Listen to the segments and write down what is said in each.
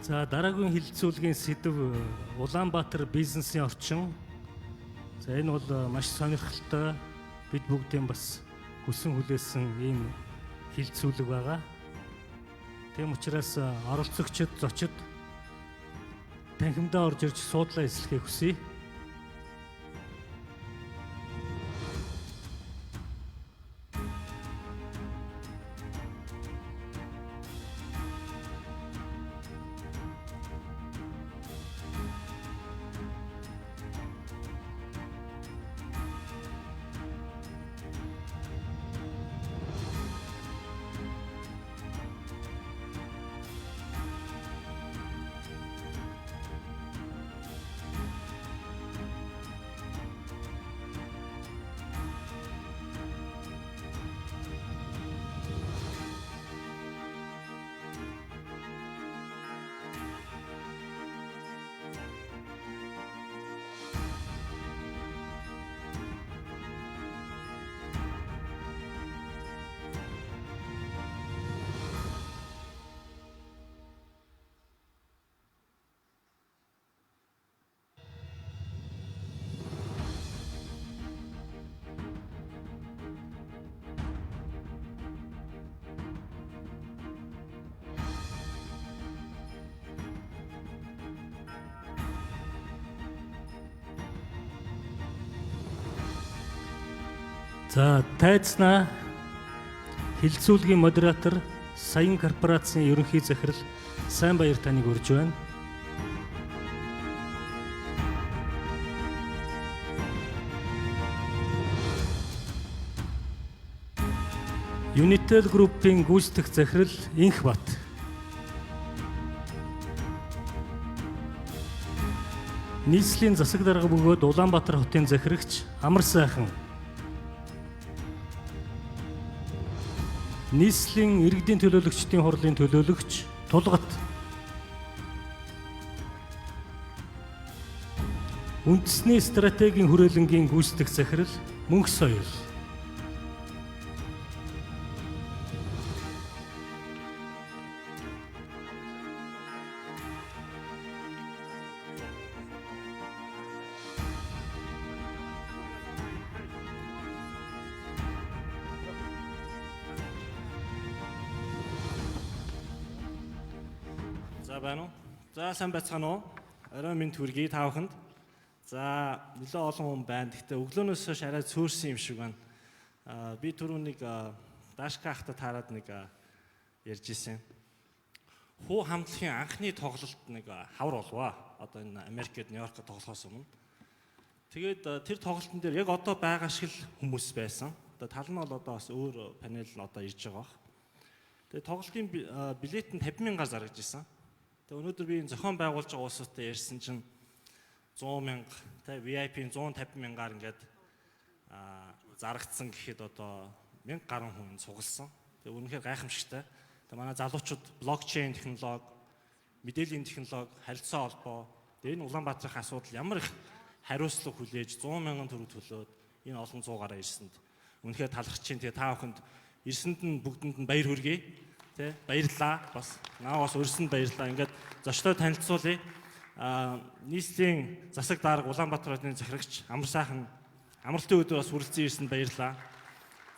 За дараагийн хэлэлцүүлгийн сэдэв Улаанбаатар бизнесийн орчин. За энэ бол маш сонирхолтой бид бүгдийн бас хүсэн хүлээсэн ийм хэлэлцүүлэг байгаа. Тийм учраас оролцогчид, зочид танхимдаа орж ирж суудлаа эслэхийг хүсье. За тайзнаа хэлэлцүүлгийн модератор Саян корпорацийн ерөнхий захирал Сайн Баяр таныг урьж байна. Unitel Group-ийн гүйцэтгэх захирал Инх Бат. Нийслэлийн засаг дарга бөгөөд Улаанбаатар хотын захирагч Амар Сайхан. Нийслэлийн иргэдийн төлөөлөгчдийн хурлын төлөөлөгч Тулгат. Үндэсний стратегийн хүрээлэнгийн гүйцэтгэх захирал Мөнх Соёл. За байна уу? За сайн байцгаана уу? Оройн минь төргий та бүхэнд. За нэлээд олон хүн байна. Гэхдээ өглөөнөөс хойш арай цөөрсөн юм шиг байна. Би түрүү нэг Дашка ахта таарад нэг ярьж исэн. Хуу хамтлагийн анхны тоглолт нэг хавар болваа. Одоо энэ Америкт Нью-Йоркод тоглохоос өмнө. Тэгээд тэр тоглолтын дээр яг одоо байгаа шиг л хүмүүс байсан. Одоо тал нь бол одоо бас өөр панел нь одоо ирж байгаа бах. Тэгээд тоглолтын билет нь 50 мянгаар заргаж исэн. Тэгээд өнөөдөр би энэ зохион байгуулж байгаа улсуудтай ярьсан чинь 100 мянга тэ VIP-ийн 150 мянгаар ингээд зарагдсан гэхэд одоо 1000 гаруй хүн сугалсан. Тэгээд үнэхээр гайхамшигтай. Тэгээд манай залуучууд блокчейн технологи, мэдээллийн технологи, харилцаа холбоо, тэгээд энэ Улаанбаатарын асуудал ямар их хариуцлага хүлээж 100 мянган төгрөг төлөөд энэ олон зуу гараа ирсэнд үнэхээр талархаж чинь. Тэгээ та бүхэнд ирсэнд нь бүгдэнд нь баяр хүргэе. Тэ баярлалаа. Бас наа бас өрсөнд баярлалаа. Ингээд зочдоо танилцуулъя. Нийслэлийн засаг дарга Улаанбаатар хотын захирагч Амар Сайхан амралтын өдөр бас хүрэлцэн ирсэнд баярлалаа.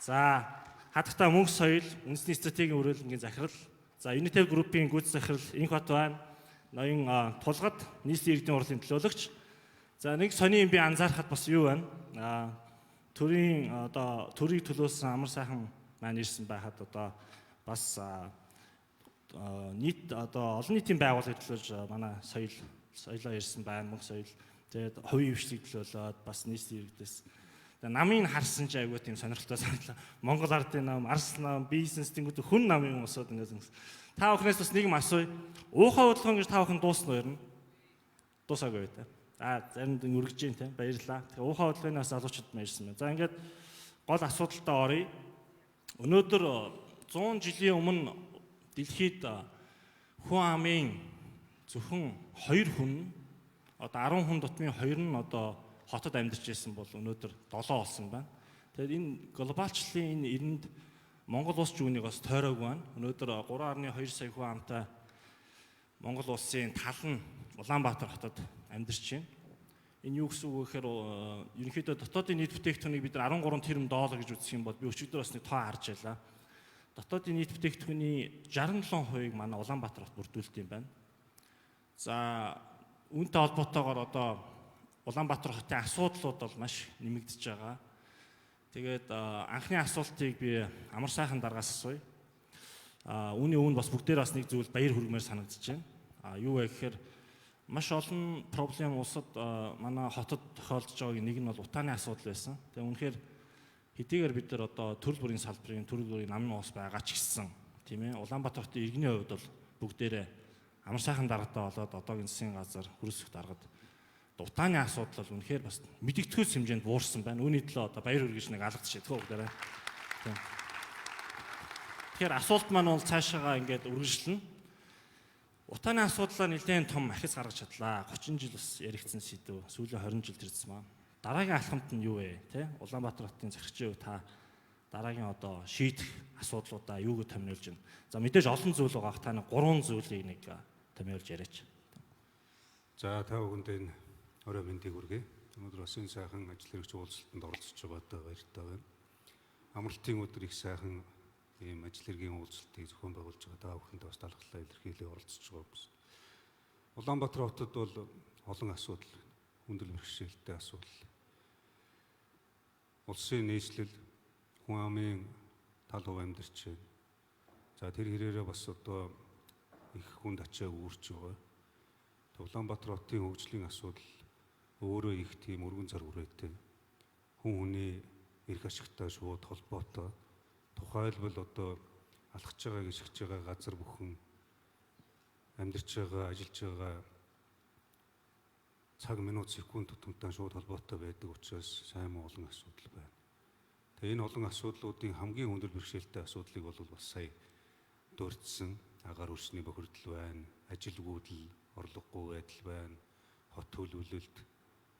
За хадагта Мөнх Соёл үндэсний стратегийн хүрээлэнгийн захирал. За Unitel Group-ийн гүйцэтгэх захирал Инх Бат байна. Ноён Тулгад нийслэлийн иргэдийн хурлын төлөөлөгч. За нэг сони юм би анзаархад бас юу байна? Төрийн одоо төрийг төлөөсөн Амар Сайхан маань ирсэн байхад одоо бас нийт одоо олон нийтийн байгууллагыг төлөөж манай соёлоо ирсэн байна, Мөнх Соёл. Тэгээд хувийн хвшлийг төлөөлөөд бас нийслэлийн иргэдээс. Тэгээд намыг харсан чи айгүй тийм сонирхолтой санагдлаа. Монгол ардын нам, Арс нам, бизнес тэнгүүд хүн намын хүмүүсүүд ингээд юм. Та бүхнээс бас нэг юм асууя. Уухай бодлого гэж та бүхэн дуусна уу ер нь? Дуусаагүй үү те? Зарим нь өргөж जैन те. Баярлалаа. Тэгээ уухай бодлогын бас залуучууд маань ирсэн байна. За ингээд гол асуудалтаа оръё. Өнөөдөр 100 жилийн өмнө дэлхийд хүн амын зөвхөн 2 хүн одоо 10 хүн дутмын 2 нь одоо хотод амьдарч байсан бол өнөөдөр 7 болсон байна. Тэгээд энэ глобалчлалын энэ эрэнд Монгол улс ч үүнийг бас тойроогүй байна. Өнөөдөр 3.2 сая хүн амтай Монгол улсын тал нь Улаанбаатар хотод амьдарч байна. Энэ юу гэсэн үг вэ гэхээр ерөнхийдөө дотоодын нийт бүтээгдэхүүнийг бид нар 13 тэрбум доллар гэж үзэх юм бол би өчигдөр бас нэг тоо харж байлаа. Дотоодын нийт бүтээгдэхүүний 67%-ийг манай Улаанбаатар хот бүрдүүлдэг юм байна. За, үүнтэй холбоотойгоор одоо Улаанбаатар хотын асуудлууд бол маш нэмэгдэж байгаа. Тэгээд анхны асуултыг би амар сайхан даргаас асууя. Үүний өмнө бас бүгдээр бас нэг зүйл баяр хүргэмээр санагдаж байна. Юу вэ гэхээр маш олон проблем улсад, манай хотод тохиолдож байгааг нэг нь бол утааны асуудал байсан. Тэгээ үнэхээр хэдийгээр бид нар одоо төрөл бүрийн салбарын, төрөл бүрийн намын ус байгаа ч гэсэн, тийм ээ, Улаанбаатар хотын иргэний хувьд бол бүгдээрээ амар сайхан даргатай болоод одоогийн засгийн газар, хөрөсөх даргад утааны асуудал бол үнэхээр бас мэдэгдэхүйц хэмжээнд буурсан байна. Үүний төлөө одоо баяр хүргэж нэг алгадчих тхөө бүгдээрээ. Тийм. Тэгэхээр асуулт маань бол цаашаага ингээд үргэлжлэнэ. Утааны асуудлаа нэлээд том ахиц гаргаж чадлаа. 30 жил бас яригдсан сэдв. Сүүлийн 20 жил тэрсэн маа. Дараагийн алхамт нь юу вэ? Тэ? Улаанбаатар хотын захирчийн хувьд та дараагийн одоо шийдэх асуудлуудаа юуг томьёолж байна? За, мэдээж олон зүйл байгаа. Та нэг гурван зүйлийг нэг томьёолж яриач. За, та бүхэнд энэ орой мэндийг хүргэе. Өнөөдөр бас энэ сайхан ажил хэрэгч уулзалтанд оролцож байгаадаа баяртай байна. Амралтын өдөр их сайхан ийм ажил хэргийн уулзалтыг зохион байгуулж байгаа та бүхэнд бас талархлаа илэрхийлээ оролцож байгаа хүмүүс. Улаанбаатар хотод бол олон асуудал, хүндрэл бэрхшээлтэй асуудал. Улсын нийслэл, хүн амын тал хувь амьдарч байна. За, тэр хэрээрээ бас одоо их хүнд ачааг үүрч байгаа. Улаанбаатар хотын хөгжлийн асуудал өөрөө их тийм өргөн зар хүрээтэй. Хүн хүний эрх ашигтай шууд холбоотой. Тухайлбал одоо алхаж байгаа, гიშгэж байгаа газар бүхэн, амьдарч байгаа, ажиллаж байгаа цаг, минут, секунд тутамтай шууд холбоотой байдаг учраас сайн муу олон асуудал байна. Тэгээ энэ олон асуудлуудын хамгийн хүндрэл бэрхшээлтэй асуудлыг бол бас сая дурдсан агаар өрсний бохирдол байна, ажилгүйдэл, орлогогүй байдал байна, хот төлөвлөлт,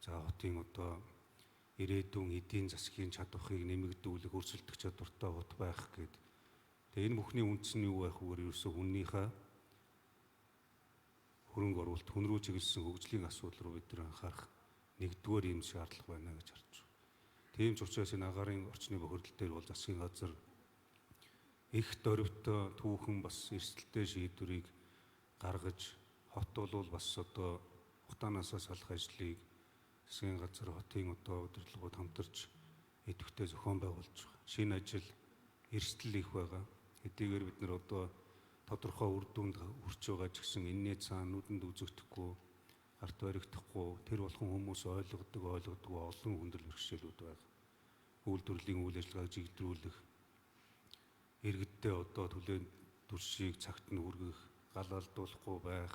за хотын одоо ирээдүйн эдийн засгийн чадварыг нэмэгдүүлэх, өрсөлдөх чадвартай хот байх гээд. Тэгээ энэ бүхний үндс нь юу байх вэ гэхээр ерөөсөө хүннийхээ хөрөнгө оруулалт, хүн рүү чиглэсэн хөгжлийн асуудал руу бид нар анхаарах нэгдүгээр юм шаардлага байна гэж харж байна. Тийм ч учраас энэ агаарын орчны бохирдол дээр бол засгийн газар их дөрвтэй түүхэн бас эрсдэлтэй шийдвэрийг гаргаж, хот бол бас одоо утаанаасаа салах ажлыг засгийн газар, хотын одоо удирдлагууд хамтарч идэвхтэй зохион байгуулж байгаа. Шинэ ажил, эрсдэл их байгаа. Хэдийгээр бид нар одоо тодорхой үр дүнд хүрч байгаа ч гэсэн энэний цаана нүдэнд үзэгдэхгүй, гарт баригдахгүй, тэр болгон хүмүүс ойлгодог, ойлгодгүй олон хүндрэл бэрхшээлүүд байгаа. Үйлдвэрлэлийн үйл ажиллагааг жигдрүүлэх, иргэддээ одоо төлөө төршийг цагт нь хүргэх, гал алдуулахгүй байх.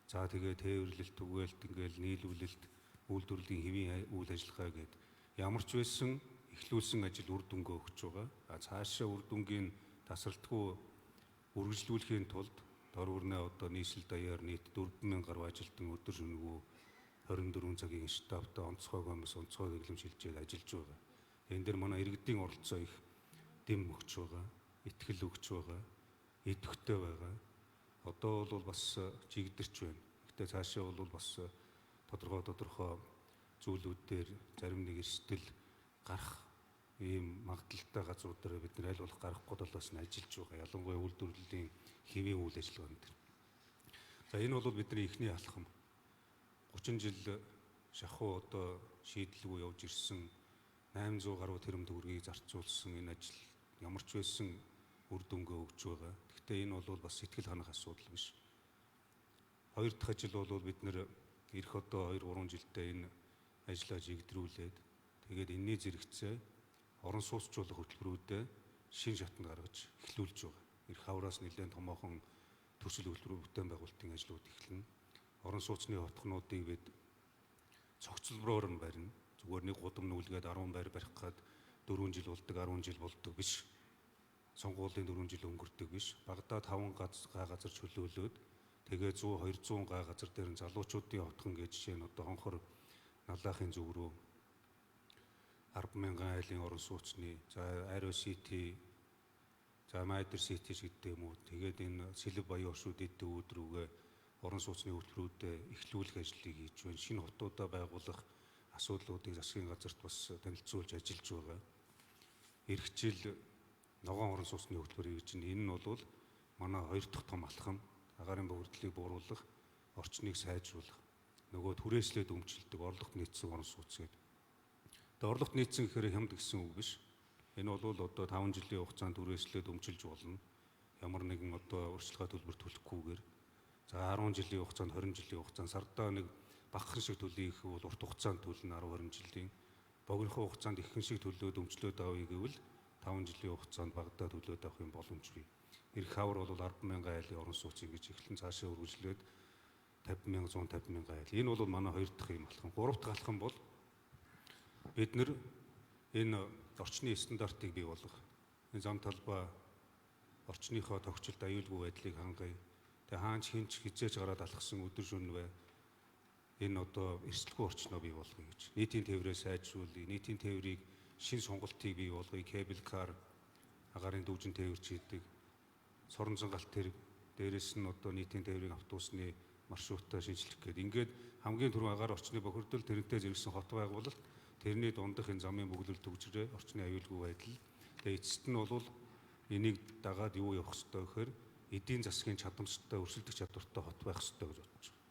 За, тэгээ тээвэрлэлт, түгээлт, ингээл нийлүүлэлт, үйлдвэрлэлийн хэвийн үйл ажиллагаа гээд ямар ч байсан эхлүүлсэн ажил үр дүнгээ өгч байгаа. А цаашаа үр дүнгийн тасралтгүй үргэлжлүүлэхийн тулд дор бүрнээ одоо нийслэл даяар нийт 4000 гаруй ажилтан өдөр шөнөгүй 24 цагийн штабтай онцгой комисс, онцгой дэглэм шилжээд ажиллаж байгаа. Энэ дээр манай иргэдийн оролцоо их дэм өгч байгаа, итгэл өгч байгаа, идэвхтэй байгаа. Одоо бол бас жигдэрч байна. Гэхдээ цаашаа бол бас тодорхой зүйлүүд дээр зарим нэг эрсдэл гарах ийм магадлалтай газрууд дээр бид нар аль болох гарахгүй талаас нь ажиллаж байгаа. Ялангуяа үйлдвэрлэлийн хэвийн үйл ажиллагаан дээр. За, энэ бол бидний эхний алхам. 30 жил шахуу одоо шийдэлгүй явж ирсэн 800 гаруй тэрбум төгрөгийг зарцуулсан энэ ажил ямар ч байсан үр дүнгээ өгч байгаа. Гэхдээ энэ бол бас сэтгэл ханах асуудал биш. Хоёр дахь ажил бол бид нэр эх одоо 2 3 жилдээ энэ ажлаа жигдрүүлээд, тэгээд энэний зэрэгцээ орон сууцчлах хөтөлбөрүүдэд шин шатанд гаргаж эхлүүлж байгаа. Ирэх хавраас нэлээд томоохон төрсөл хөтөлбөр бүтээн байгуулалтын ажлууд эхэлнэ. Орон сууцны хотхнуудыг бид цогцлбороор нь барина. Зүгээр нэг гудам нүүлгээд 10 байр барих гад 4 жил болдог, 10 жил болдог биш. Сонгуулийн 4 жил өнгөрдөг биш. Багадаа 5 га газар чөлөөлөөд, тэгээ 100 200 га газар дээр нь залуучуудын хотхон гэж жишээ нь одоо хонхор налаахын зүг рүү 10,000 айлын орон сууцны, за Арио Сити, за Майдер Сити ч гэдэг юм уу. Тэгээд энэ Сэлэв Баян ошууд эд үүд рүүгээ орон сууцны хөтөлбөрүүдэд эхлүүлэх ажлыг хийж байна. Шинэ хотуудаа байгуулах асуудлуудыг засгийн газарт бас танилцуулж ажиллаж байгаа. Ирэх жил ногоон орон сууцны хөтөлбөр хийж байна. Энэ нь бол манай хоёр дахь том алхам. Агаарын бохирдлыг бууруулах, орчныг сайжруулах, нөгөө түрээслээд өмчилдөг орлогот нийцсэн орон сууц гэдэг. Тэгээ орлогот нийцсэн гэхээр хямд гэсэн үг биш. Энэ бол одоо 5 жилийн хугацаанд түрээслээд өмчилж болно. Ямар нэгэн одоо урьдчилгаа төлбөр төлөхгүйгээр. За 10 жилийн хугацаанд, 20 жилийн хугацаанд сардаа нэг багахан шиг төлөе гэх бол урт хугацаанд төлнө 10 20 жилийн. Богинохон хугацаанд иххэн шиг төлөөд өмчлөөд авъя гэвэл 5 жилийн хугацаанд багадаа төлөөд авах юм боломж бий. Ирэх хавар бол 10,000 айлын орон сууц ингэж эхлэн цаашаа үргэлжлээд 50,000 150,000 айл. Энэ бол манай хоёр дахь юм алхам. Гурав дахь алхам бол бид нэр энэ орчны стандартыг бий болгох. Энэ зам талбай орчныхоо тохичлолт аюулгүй байдлыг хангая. Тэгээ хаанч хинч хизээч гараад алхсан өдөр шөнө бай. Энэ одоо эрсдэлгүй орчноо бий болгоё гэж. Нийтийн тээврээ сайжруулъя. Нийтийн тээврийг шин сонголтыг бий болгоё. Кабел кар, агаарын дүүжин тээвэрч хийдэг. Соронзон галт тэрэг, дээрэс нь одоо нийтийн тээврийн автобусны маршрутаа шинжлэх гээд ингээд хамгийн түрүүн агаар орчны бохирдол, тэрнтэй зэрэгсэн хот байгуулалт, тэрний дундах энэ замын бөглөл түгжрээ, орчны аюулгүй байдал. Тэгээ эцэст нь бол энийг дагаад юу явах ёстой гэхээр эдийн засгийн чадамжтай, өрсөлдөх чадвартай хот байх ёстой гэж бодож байна.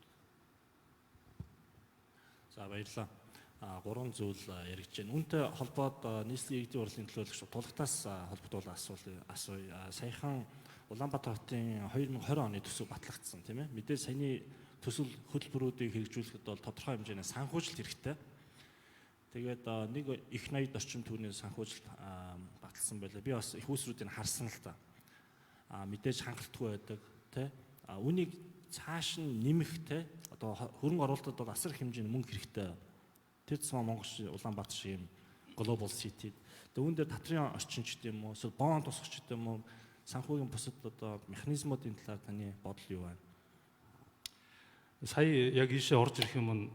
За баярлалаа. Гурван зүйл яригдж байна. Үүнтэй холбоод нийслэлийн иргэдийн хурлын төлөөлөгч Тулагтаас холбогдуулан асууя. Саяхан Улаанбаатар хотын 2020 оны төсөв батлагдсан, тийм ээ. Мэдээж саяны төсөл хөтөлбөрүүдийг хэрэгжүүлэхэд бол тодорхой хэмжээний санхүүжилт хэрэгтэй. Тэгээд нэг их 80 орчим төгрөгийн санхүүжилт баталсан байлаа. Би бас их үүсрүүдийг харсан л та. Мэдээж хангалтгүй байдаг, тий. Үүнийг цааш нь нэмэх, тий. Одоо хөрөнгө оруулалтад бол асар их хэмжээний мөнгө хэрэгтэй. Тэр тусмаа Монгол Улаанбаатар шиг юм global city. Тэгээ үүн дээр татрын орчин ч гэдэм үү, эсвэл боон тусгах ч гэдэм үү, санхүүгийн бусад одоо механизмуудын талаар таны бодол юу байна? Сая яг ийшээ орж ирэх юм нь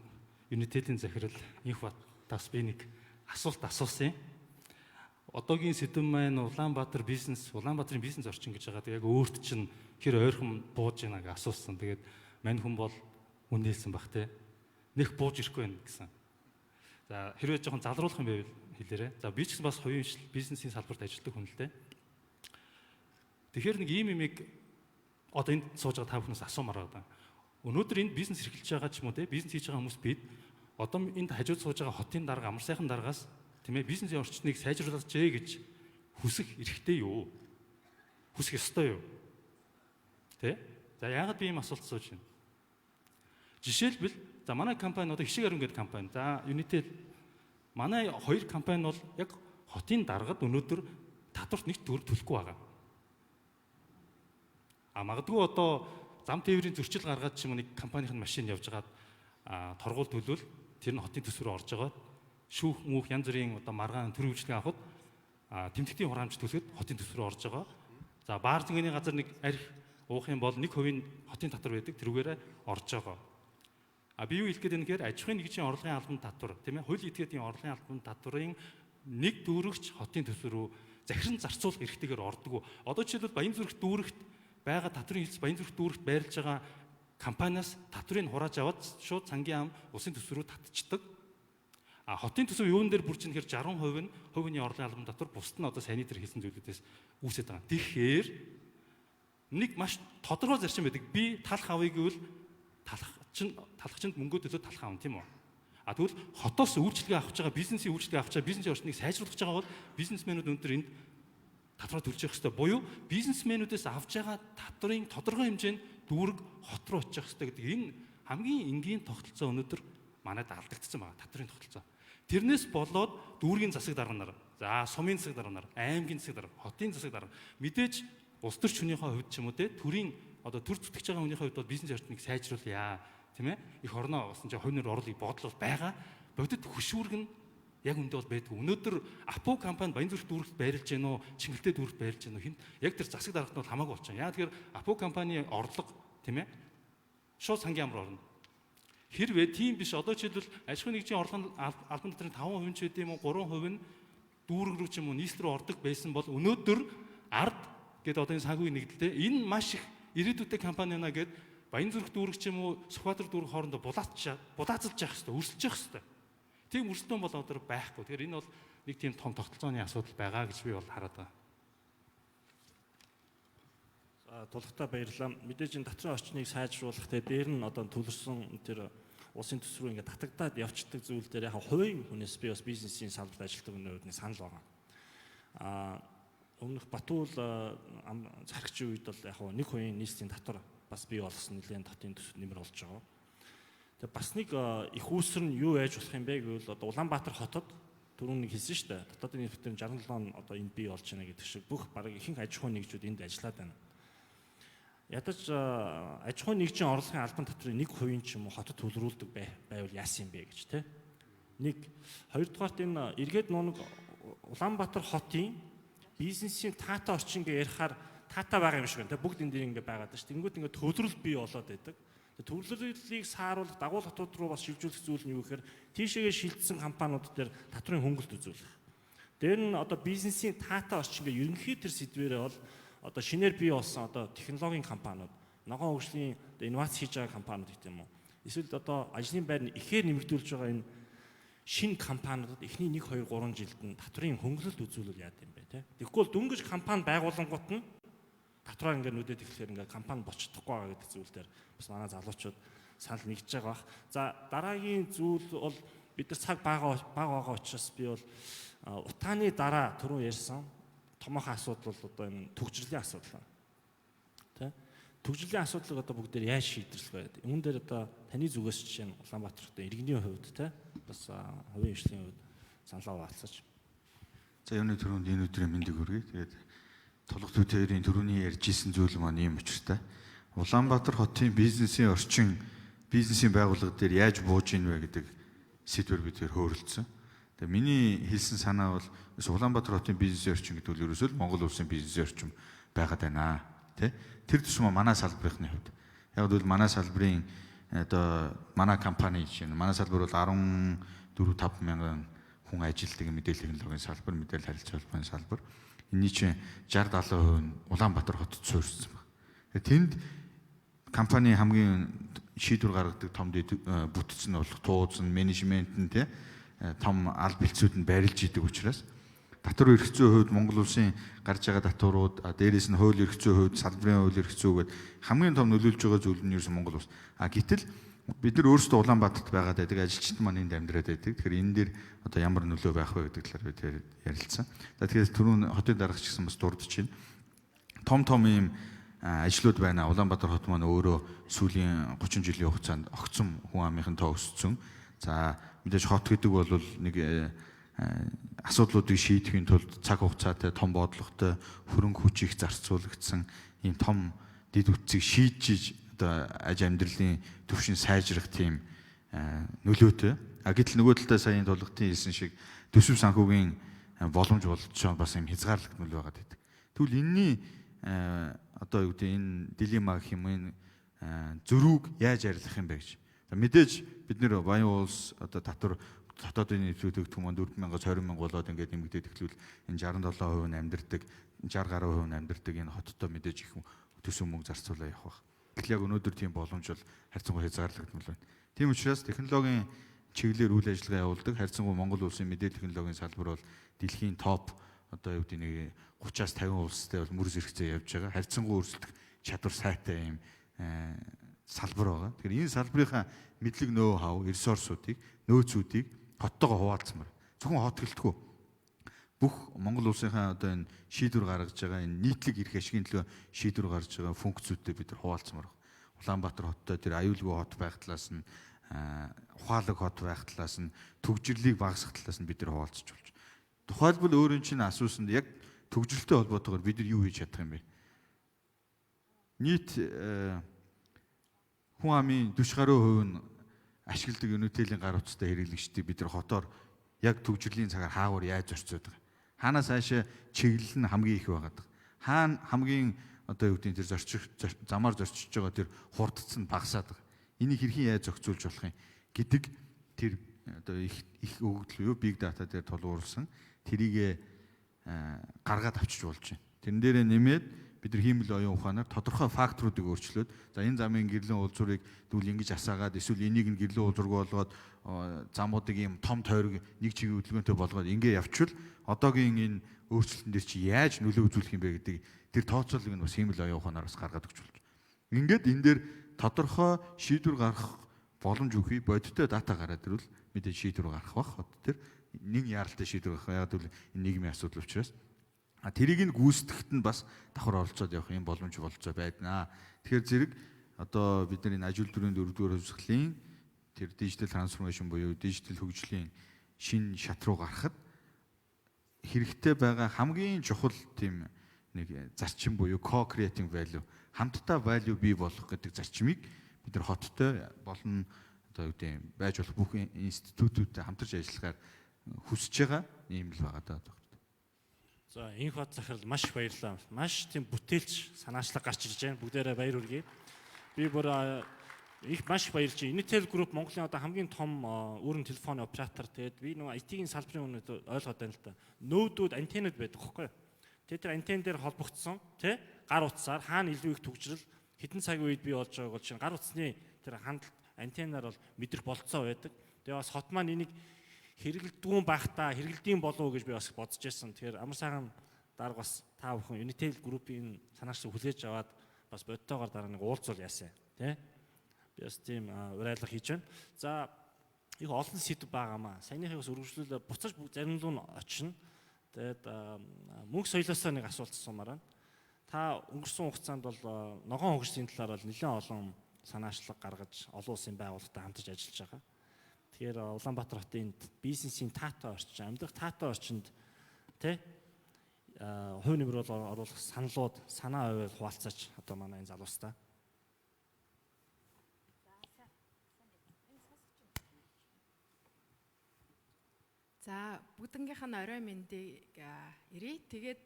Unitel-ийн захирал Инхбатаас би нэг асуулт асуусан юм. Одоогийн сэдэв маань Улаанбаатар бизнес, Улаанбаатарын бизнес орчин гэж байгаа. Яг өөрт чинь хэр ойрхон бууж байна гэж асуусан. Тэгээд мань хүн бол үнэлсэн бах те. Нэх бууж ирэхгүй байна гэсэн. За хэрвээ жоохон залруулах юм байвал хэлээрэй. За би ч гэсэн бас хувийн бизнесийн салбарт ажилладаг хүн л дээ. Тэгэхээр нэг ийм юмыг одоо энд сууж байгаа та бүхнээс асуумаар байгаа. Өнөөдөр энд бизнес эрхэлж байгаа ч юм уу те, бизнес хийж байгаа хүмүүс бид одоо энд хажууд сууж байгаа хотын дарга, амар сайхан даргаас, тийм ээ, бизнесийн орчныг сайжруулаач ээ гэж хүсэх эрхтэй юу? Хүсэх ёстой юу? Тэ? За яагаад би ийм асуулт асууж байна? Жишээлбэл за манай компани одоо Хишиг ариун гэдэг компани. За Unitel манай хоёр компани бол яг хотын даргад өнөөдөр татварт нэг төгрөг төлөхгүй байгаа. А магадгүй одоо зам тээврийн зөрчил гаргаад ч юм уу нэг компанийн машин явж байгаад торгуул төлвөл тэр нь хотын төсвөр рүү орж байгаа. Шүүх мүүх янз бүрийн одоо маргаан төрийн үйлчилгээ авахд тэмдэгтийн хураамж төлөхөд хотын төсвөр рүү орж байгаа. За баар зөнгөний газар нэг арх уух юм бол 1% нь хотын татвар байдаг, тэрүүгээрээ орж байгаа. А би юу хэлэх гээд байна гэхээр аж ахуйн нэгжийн орлогын албан татвар, тийм ээ, хууль этгээдийн орлогын албан татварын нэг дүүрэгч хотын төсвөр рүү захиран зарцуулах эрхтэйгээр ордог. Одоо жишээлбэл Баян зүрх дүүрэгт байгаа татврын хилцэл Баян зүрх дүүрэгт байрлаж байгаа компаниас татврыг хурааж аваад шууд цангийн ам улсын төсвөр рүү татчихдаг. А хотын төсөв юун дээр бүрч нэхэр 60% нь хувь хүний орлогын албан татвар, бусд нь одоо саяны тэр хэлсэн зүйлүүдээс үүсээд байгаа. Тэгэхээр нэг маш тодорхой зарчим байдаг. Би талх авъя гэвэл талхчинд мөнгө төлөө талх авна, тийм үү? А тэгвэл хотоос үйлчилгээ авах байгаа, бизнесийн үйлчилгээ авах байгаа, бизнесийн орчныг сайжруулах байгаа бол бизнесмэнүүд өнөөдөр энд татвараа төлж явах хэрэгтэй. Буюу бизнесмэнүүдээс авж байгаа татврын тодорхой хэмжээнд дүүрэг хот руу очих хэрэгтэй гэдэг энэ хамгийн энгийн тогтолцоо өнөөдөр манайд алдагдсан байгаа. Татврын тогтолцоо. Тэрнээс болоод дүүргийн засаг дарга нар, за сумын засаг дарга нар, аймгийн засаг дарга, хотын засаг дарга мэдээж улс төрч хүнийхээ хувьд ч юм уу те, төрийн одоо төр зүтгэж байгаа хүнийхээ хувьд бол бизнес орчныг сайжруулъя, тийм ээ. Их орноо болсон чинь хувь нэр орлогыг бодлол байгаа. Бодит хөшүүрэг нь яг үндэ бол байдгүй. Өнөөдөр Апу компани Баян зүрх дүүрэгт байрлаж гэнэ үү, Чингэлтэй дүүрэгт байрлаж гэнэ үү? Хинт яг тэр засаг даргат нь бол хамаагүй болчихно. Яг тэгэхээр Апу компани орлого, тийм ээ, шууд сангийн амар орно. Хэрвээ тийм биш, одоо жишээлбэл аж ахуйн нэгжийн орлогын албан татврын 5% ч байд юм уу, 3% нь дүүрэг рүү ч юм уу нийслэл рүү ордог байсан бол өнөөдөр ард гэдэг одоо энэ санхүүгийн нэгдэлтэй энэ маш их ирээдүйтэй компани байна гэд Баянзүрх дүүрэг ч юм уу Сүхбаатар дүүрэг хоорондоо булаацалж явах хэрэгтэй, өрсөлдөж явах хэрэгтэй. Тийм өрсөлдөөн бол одоо байхгүй. Тэгэхээр энэ бол нэг тийм том тогтолцооны асуудал байгаа гэж би бол хараад байгаа. За, тулхтаа баярлалаа. Мэдээж энэ татврын орчныг сайжруулах, те, дээр нь одоо төлөрсөн тэр улсын төс рүү ингээд татагдаад явцдаг зүйл дээр яг хувийн хүнээс, би бас бизнесийн салбарт ажилладаг хүний хувьд нэг санал байгаа. Өмнөх Батуул зарагчийн үед бол яг нэг хувийн нийслэлийн татвар бас бий болгосон, нэлээд хотын төсөв нэмэр болж байгаа. Тэгээ бас нэг их үүсэр нь юу яаж болох юм бэ гэвэл одоо Улаанбаатар хотод түрүүн нэг хэлсэн шүү дээ. Дотоодын нийтлэлээр 67 одоо энд бий болж байна гэдэг шиг бүх бараг ихэнх аж ахуйн нэгжүүд энд ажиллаад байна. Ядаж аж ахуйн нэгжийн орлогын албан татврын 1% ч юм уу хотод төлрүүлдэг байвал яасан юм бэ гэж, тэ. Нэг, хоёрдугаарт энэ эргээд нэг Улаанбаатар хотын бизнесийн таатай орчин гэж ярихаар таатай байгаа юм шиг байна. Тэ, бүгд энэ дээр ингээ байгаад шүү. Тэнгүүд ингээ төвлөрөл бий болоод байдаг. Төвлөрлийг сааруулах, дагуул хотууд руу бас шилжүүлэх зүйл нь юу гэхээр тийшээгээ шилжсэн компаниуд дээр татврын хөнгөлт үзүүлэх. Тэр нь одоо бизнесийн таатай орчин гэ ерөнхий тэр сэдвэрээ бол одоо шинээр бий болсон одоо технологийн компаниуд, ногоон хөгжлийн одоо инновац хийж байгаа компаниуд гэх юм уу. Эсвэл одоо ажлын байр нь ихээр нэмэгдүүлж байгаа энэ шинэ компаниудад эхний 1 2 3 жилд нь татврын хөнгөлөлт үзүүлвэл яад юм бэ, те. Тэгэхгүй бол дөнгөж компани байгуулангууд нь татвараа ингээд нүдэд эхлэхээр ингээд компани бочдохгүй байгаа гэдэг зүйл дээр бас манай залуучууд санал нэгж байгаа бах. За, дараагийн зүйл бол бид нар цаг бага бага байгаа учраас би бол утааны дараа түрүүн ярьсан томоохон асуудал бол одоо энэ түгжрэлийн асуудал байна. Тэ? Түгжрэлийн асуудлыг одоо бүгдээр яаж шийдвэрлэх вэ? Үүн дээр одоо таны зүгээс жишээ нь Улаанбаатар хотын иргэний хувьд, те, бас хувийн хвшлийн хувьд саналаа хуваалцаж. За, юуны түрүүнд энэ өдрийн мэндийг хүргэе. Тэгээд тулга түүтэрийн түрүүний ярьж исэн зүйл маань ийм учиртай. Улаанбаатар хотын бизнесийн орчин, бизнесийн байгууллага дээр яаж бууж ийн вэ гэдэг сэдвэр бид тэр хөөрөлдсөн. Тэгээ миний хэлсэн санаа бол Улаанбаатар хотын бизнесийн орчин гэдэг нь ерөөсөө л Монгол улсын бизнесийн орчин байгаад байна. Тэ? Тэр тусмаа манай салбарынхны хувьд. Яг бол манай салбарын одоо манай компани жишээ нь манай салбар бол 14 5 мянган хүн ажилладаг мэдээлэл технологийн салбар, мэдээлэл харилцаа холбооны салбар. Энийний чинь 60 70% нь Улаанбаатар хотод суурьшсан байна. Тэнд компани хамгийн шийдвэр гаргадаг том бүтц нь болох тууз нь, менежмент нь, тий, том аль бэлцүүд нь барилж идэг учраас татвар эрх зүйн хувьд Монгол улсын гарч байгаа татварууд, дээрээс нь хууль эрх зүйн хувьд, салбарын хууль эрх зүй гээд хамгийн том нөлөөлж байгаа зүйл нь ерөөсөн Монгол улс. А гэтэл бид нар өөрсдөө Улаанбаатарт байгаад байдаг, ажилчид маань энд амьдраад байдаг. Тэгэхээр энэ дээр одоо ямар нөлөө байх вэ гэдэг талаар бид ярилцсан. За, тэгэхээр түрүүн хотын даргач гэсэн бас дурдж байна. Том том ийм ажлууд байна. Улаанбаатар хот маань өөрөө сүүлийн 30 жилийн хугацаанд огцом хүн амынхын тоо өссөн. За, мэдээж хот гэдэг бол нэг асуудлуудыг шийдэхийн тулд цаг хугацаатай, том бодлоготой, хөрөнгө хүч их зарцуулагдсан ийм том дэд бүтцийг шийдэж одоо аж амьдралын төвшин сайжрах тийм нөлөөтэй. А гэтэл нөгөө талдаа саяын тулгатын хэлсэн шиг төсөв санхүүгийн боломж болж бас юм хязгаарлагдмал байгаад байдаг. Тэгвэл энэний одоо юу гэдэг энэ дилемма гэх юм, энэ зөрүүг яаж арилгах юм бэ гэж. Мэдээж бид нэр баян улс одоо татвар дотоодын нэвтрүүлэг маань 4000-аас 20,000 болоод ингээд нэмэгдээд эхлүүл энэ 67% нь амьдардаг, 60 гаруй хувь нь амьдардаг энэ хоттой мэдээж их төсөв мөнгө зарцуулаа явах байх. Гэтэл яг өнөөдөр тийм боломж бол харьцангуй хязгаарлагдмал байна. Тийм учраас технологийн чиглэлээр үйл ажиллагаа явуулдаг, харьцангуй Монгол улсын мэдээлэл технологийн салбар бол дэлхийн топ одоо юу гэдэг нэг 30-аас 50 улстай бол мөр зэрэгцээ явж байгаа. Харьцангуй өрсөлдөх чадвар сайтай юм салбар байгаа. Тэгэхээр энэ салбарынхаа мэдлэг, нөө хав, ресурсуудыг, нөөцүүдийг хоттойгоо хуваалцмаар. Зөвхөн хот гэлтгүү. Бүх Монгол улсынхаа одоо энэ шийдвэр гаргаж байгаа, энэ нийтлэг эрх ашигын төлөө шийдвэр гаргаж байгаа функцүүдтэй бид нар хуваалцмаар байна. Улаанбаатар хоттой тэр аюулгүй хот байх талаас нь, ухаалаг хот байх талаас нь, түгжрлийг багасгах талаас нь бид нар хуваалцж болж. Тухайлбал өөрийн чинь асуусанд яг түгжрэлтэй холбоотойгоор бид нар юу хийж чадах юм бэ? Нийт хүн амын 40 гаруй хувь нь ашигладаг Unitel-ийн гар утастай хэрэглэгчдийг бид нар хотоор яг түгжрэлийн цагаар хаагур яаж зорцоод байгаа. Хаанаас хаашаа чиглэл нь хамгийн их байгаад байгаа. Хаана хамгийн одоо юу гэдэг тэр зорчих замаар зорчиж байгаа тэр хурдц нь багасаад байгаа. Энийг хэрхэн яаж зохицуулж болох юм гэдэг тэр одоо их их өгөгдөл юу big data дээр тулгуурласан тэрийг гаргаад авчиж болж байна. Тэрэн дээрээ нэмээд Бид нар хиймэл оюун ухаанаар тодорхой факторуудыг өөрчлөөд, за, энэ замын гэрлэн уулзварыг тэгвэл ингэж асаагаад, эсвэл энийг нь гэрлэн уулзваргүй болгоод, замуудыг ийм том тойрог нэг чигийн хөдөлгөөнтэй болгоод ингэ явчвал одоогийн энэ өөрчлөлтөн дээр чи яаж нөлөө үзүүлэх юм бэ гэдэг тэр тооцоолыг нь бас хиймэл оюун ухаанаар бас гаргаад өгч болж. Ингээд энэ дээр тодорхой шийдвэр гаргах боломж өгье, бодиттой дата гараад ирвэл мэдээж шийдвэр гаргах бах. Одоо тэр нэг яаралтай шийдвэр гаргах. Яг гэвэл энэ нийгмийн асуудал учраас. А тэрийг нь гүйцэтгэхэд нь бас давхар оролцоод явах юм боломж болцоо байднаа. Тэгэхээр зэрэг одоо бид нар энэ аж үйлдвэрийн дөрөвдүгээр хувьсгалын тэр digital transformation буюу дижитал хөгжлийн шинэ шат руу гарахад хэрэгтэй байгаа хамгийн чухал тийм нэг зарчим буюу co-creating value, хамтдаа value бий болгох гэдэг зарчмыг бид нар хоттой болон одоо юу гэдэг юм байж болох бүх институтуудтай хамтарч ажиллахаар хүсэж байгаа юм л байгаа даа. За, инх бат захирал, маш их баярлалаа. Маш тийм бүтээлч санаачлаг гарч ирж байна. Бүгдээрээ баяр хүргэе. Би бүр их маш их баярлж байна. Unitel Group Монголын одоо хамгийн том өрн телефоны оператор. Тэгээд би нөгөө IT-ийн салбарын өмнөд ойлгоод байна л да. Node үүд, антеннууд байдаг байхгүй юу? Тэгээд тэр антенн дээр холбогдсон тий гар утсаар хаана илүү их түгжрэл хэдэн цагийн үед бий болж байгааг бол чинь гар утасны тэр хандлт антеннаар бол мэдрэх болцоо байдаг. Тэгээ бас хот маань энийг хэрэглэдэггүй байхдаа хэрэглэдэм болов уу гэж би бас бодож байсан. Тэгэхээр амар сайхан дарга, бас та бүхэн Unitel Group-ийн санаачлаг хүлээж аваад бас бодтойгоор дараа нэг уулзвал яасан тий. Би бас тийм уриалга хийж байна. За, их олон сэдэв байгаамаа. Саяныхыг бас өргөжлүүлээ буцаж зарим руу нь очино. Тэгээд мөнх соёлоосоо нэг асуулт асуумаар байна. Та өнгөрсөн хугацаанд бол ногоон хөгжлийн талаар бол нэлээд олон санаачлаг гаргаж олон улсын байгууллагатай хамтарч ажиллаж байгаа. Тэгэхээр Улаанбаатар хотын бизнесийн таатай орчин, амьдрах таатай орчинд тэ хувь нэмэр бол оруулах саналууд, санаа байвал хуваалцаач одоо манай энэ залуустай. За, бүгднгийнх нь орой мэндийг ирье. Тэгээд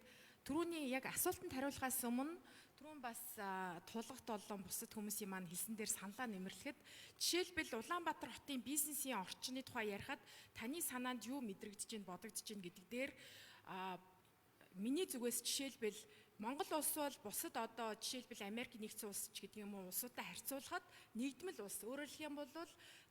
түрүүний яг асуултанд хариулахаас өмнө түрүүн бас тулгат болон бусад хүмүүсийн маань хэлсэн дээр саналаа нэмэрлэхэд, жишээлбэл, Улаанбаатар хотын бизнесийн орчны тухай ярихад таны санаанд юу мэдрэгдэж байна, бодогдож байна гэдэг дээр миний зүгээс жишээлбэл, Монгол улс бол бусад одоо жишээлбэл Америк нэгдсэн улс ч гэдэг юм уу, улсуудтай харьцуулахад нэгдмэл улс. Өөрөөр хэлэх юм бол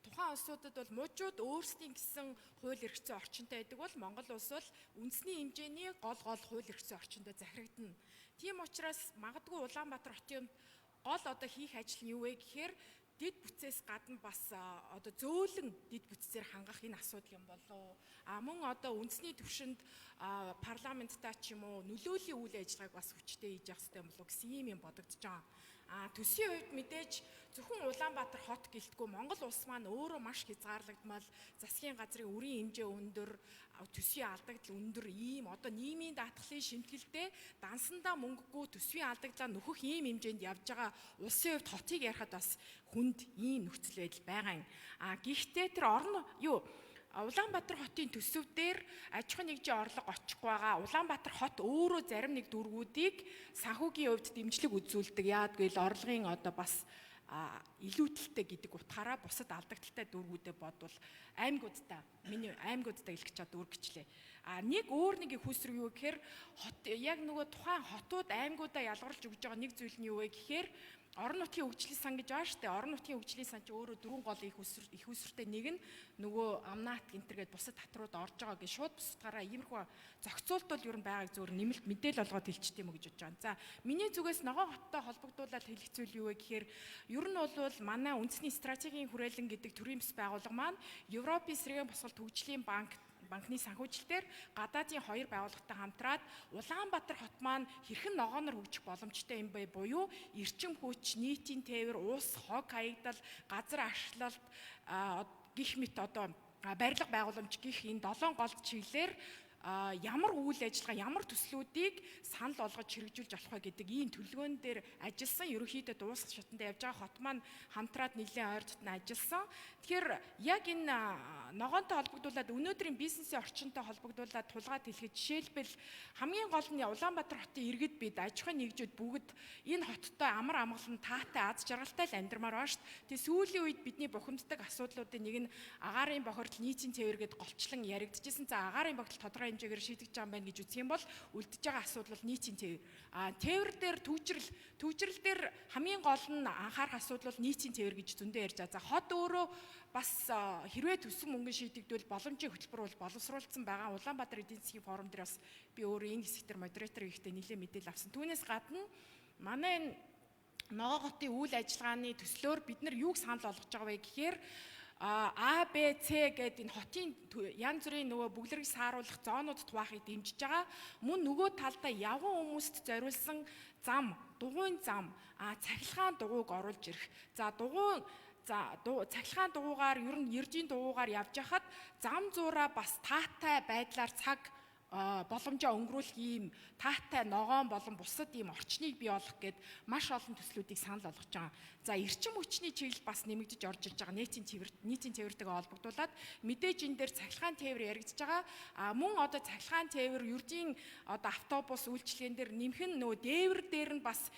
тухайн улсуудад бол мужууд өөрсдийн гэсэн хууль эрх зүйн орчинтой байдаг бол Монгол улс бол үндэсний хэмжээний гол гол хууль эрх зүйн орчиндөө захирагдана. Тийм учраас магадгүй Улаанбаатар хотын гол одоо хийх ажил нь юу вэ гэхээр дэд бүтцээс гадна бас одоо зөөлөн дэд бүтцээр хангах энэ асуудал юм болов. А мөн одоо үндэсний түвшинд парламенттай ч юм уу нөлөөлийн үйл ажиллагааг бас хүчтэй хийж явах хэрэгтэй юм болов уу гэсэн ийм юм бодогдож байгаа. А төсвийн хувьд мэдээж зөвхөн Улаанбаатар хот гэлтгүй Монгол улс маань өөрөө маш хязгаарлагдмал, засгийн газрын үрийн хэмжээ өндөр, төсвийн алдагдал өндөр, ийм одоо нийгмийн даатгалын шимтгэлдээ дансандаа мөнгөгүй төсвийн алдагдлаа нөхөх ийм хэмжээнд явж байгаа улсын хувьд хотыг ярихад бас хүнд ийм нөхцөл байдал байгаа юм. А гэхдээ тэр орон юу Улаанбаатар хотын төсөв дээр аж ахуйн нэгжийн орлого очихгүй байгаа. Улаанбаатар хот өөрөө зарим нэг дүүргүүдийг санхүүгийн хувьд дэмжлэг үзүүлдэг. Яад гэвэл орлогын одоо бас илүүтэлтэй гэдэг утгаараа бусад алдагдaltaй дүүргүүдэд бодвол аймагуудтай, миний аймагуудтай хэлэх гэж дүүргэчлээ. А нэг өөр нэг их усрэг юу гэхээр хот яг нөгөө тухайн хотууд аймагуудаа ялгарлаж өгж байгаа нэг зүйл нь юу вэ гэхээр орон нутгийн хөгжлийн сан гэж байгаа шүү дээ. Орон нутгийн хөгжлийн сан чи өөрөө дөрвөн гол их усүртэй нэг нь нөгөө амнаат гэнтергээд бусад татрууд орж байгаа гэж шууд бусдаараа иймэрхүү зохицуулт бол ер нь байгааг зөвөр нэмэлт мэдээлэл олгоод хэлчихдэг юм уу гэж бодож байгаа. За, миний зүгээс ногоон хоттой холбогдуулаад хэлэх зүйл юу вэ гэхээр ер нь бол манай үндэсний стратегийн хүрээлэн гэдэг төрийн бус байгууллага маань Европын сэргээн босголт хөгжлийн банкны санхүүжилтээр гадаадын хоёр байгууллагатай хамтраад Улаанбаатар хот маань хэрхэн ногооноор хөгжих боломжтой юм бэ буюу эрчим хүч, нийтийн тээвэр, ус, хог хаягдал, газар ашлалт гих мэт одоо барилга байгууламж гих энэ долоон гол чиглэлээр ямар үйл ажиллагаа, ямар төслүүдийг санал болгож хэрэгжүүлж болох вэ гэдэг ийм төлөвлөгөөн дээр ажилласан. Ерөнхийдөө дуусах шатанд явж байгаа, хот маань хамтраад нэлээд ойр дотно ажилласан. Тэгэхээр яг энэ ногоонтой холбогдуулаад, өнөөдрийн бизнесийн орчинтой холбогдуулаад тулгаад хэлэхэд, жишээлбэл, хамгийн гол нь Улаанбаатар хотын иргэд, бид аж ахуйн нэгжүүд бүгд энэ хоттой амар амгалан, таатай, аз жаргалтай л амьдрмаар байна шүү дээ. Тэгээ сүүлийн үед бидний бухимддаг асуудлуудын нэг нь агаарын бохирдол, нийтийн цэвэр гээд голчлон яригдчихсэн. За, агаарын бохирдол тодорхой хэмжээгээр шийдэгдэж байгаа юм байна гэж үзэх юм бол үлдэж байгаа асуудал бол нийтийн тээвэр. Тээвэр дээр төгжрөл дээр хамгийн гол нь анхаарах асуудал бол нийтийн тээвэр гэж зөндөө ярьж байгаа. За хот өөрөө бас хэрвээ төсөв мөнгөн шийдэгдвэл боломжийн хөтөлбөр бол боловсруулсан байгаа. Улаанбаатар эдийн засгийн форум дээр бас би өөрөө энэ хэсэг дээр модератор хийхдээ нэлээд мэдээлэл авсан. Түүнээс гадна манай энэ Ногоо хотын үйл ажиллагааны төслөөр бид нар юуг санал болгож байгаа вэ гэхээр А, Б, С гэдэг энэ хотын янз бүрийн нөгөө бөглөрийг сааруулах зоонуудад хуваахыг дэмжиж байгаа. Мөн нөгөө талдаа явган хүмүүст зориулсан зам, дугуйн зам, цахилгаан дугуйг оруулж ирэх. За цахилгаан дугуйгаар ер нь эржийн дугуйгаар явж хахад зам зуураа бас таатай байдлаар цаг боломжоо өнгөрүүлэх ийм таатай ногоон болон бусад ийм орчныг бий болгох гээд маш олон төслүүдийг санал болгож байгаа. За эрчим хүчний чиглэл бас нэмэгдэж орж ирж байгаа. Нийтийн тээвэртэйгээ холбогдуулаад мэдээж энэ дээр цахилгаан тээвэр яригдж байгаа. Мөн одоо цахилгаан тээвэр, ердийн одоо автобус үйлчилгээн дээр нэмэх нь нөгөө дээвэр дээр нь бас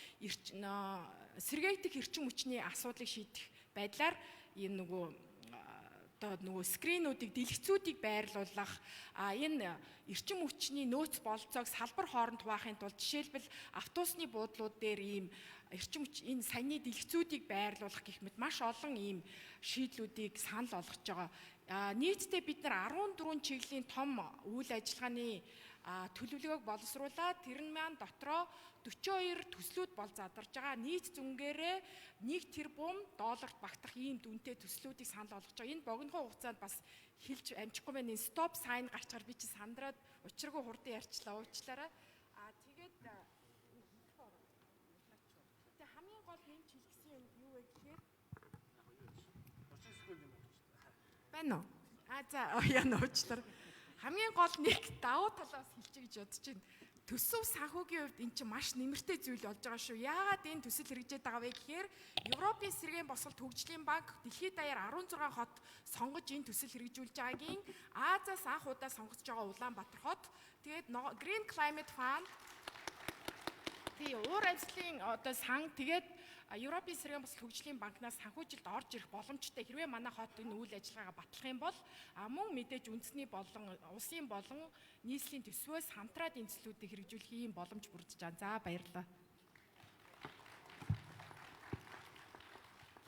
сэргээгдэх эрчим хүчний асуудлыг шийдэх байдлаар ийм нөгөө одоо нөгөө скринүүдийг, дэлгэцүүдийг байрлуулах, энэ эрчим хүчний нөөц болцоог салбар хооронд хуваахын тулд жишээлбэл автобусны буудлууд дээр ийм эрчим хүч энэ саяны дэлгэцүүдийг байрлуулах гэх мэт маш олон ийм шийдлүүдийг санал болгож байгаа. Нийтдээ бид нар 14 чиглэлийн том үйл ажиллагааны төлөвлөгөөг боловсруулаад тэр нь маань дотроо 42 төслүүд бол задарж байгаа. Нийт зүнгээрээ 1 тэрбум долларт багтах ийм дүнтэй төслүүдийг санал болгож байгаа. Энэ богинохон хугацаанд бас хэлж амжихгүй байна. Энэ стоп сайн гарчгаар би чи сандраад учиргүй хурдан ярьчлаа, уучлаарай. Тэгээд хамгийн гол нэмж хэлсэн юм юу вэ гэхээр байна уу? За яа уучлаарай. Хамгийн гол нэг давуу талаас хэлчихье гэж бодож байна. Төсөв санхүүгийн хувьд эн чинь маш нэмэртэй зүйл болж байгаа шүү. Яагаад энэ төсөл хэрэгжээд байгаа вэ гэхээр Европын сэргээн босголт хөгжлийн банк дэлхийд даяар 16 хот сонгож энэ төсөл хэрэгжүүлж байгаагийн Азиас анх удаа сонгогдож байгаа Улаанбаатар хот. Тэгээд Green Climate Fund, тий, уур амьсгалын одоо сан, тэгээд Европын сэргээн босголт хөгжлийн банкнаас санхүүжилт орж ирэх боломжтой. Хэрвээ манай хот энэ үйл ажиллагаагаа батлах юм бол мөн мэдээж үндэсний болон улсын болон нийслэлийн төсвөөс хамтраад энэ төслүүдийг хэрэгжүүлэх ийм боломж бүрдэж байгаа. За баярлалаа.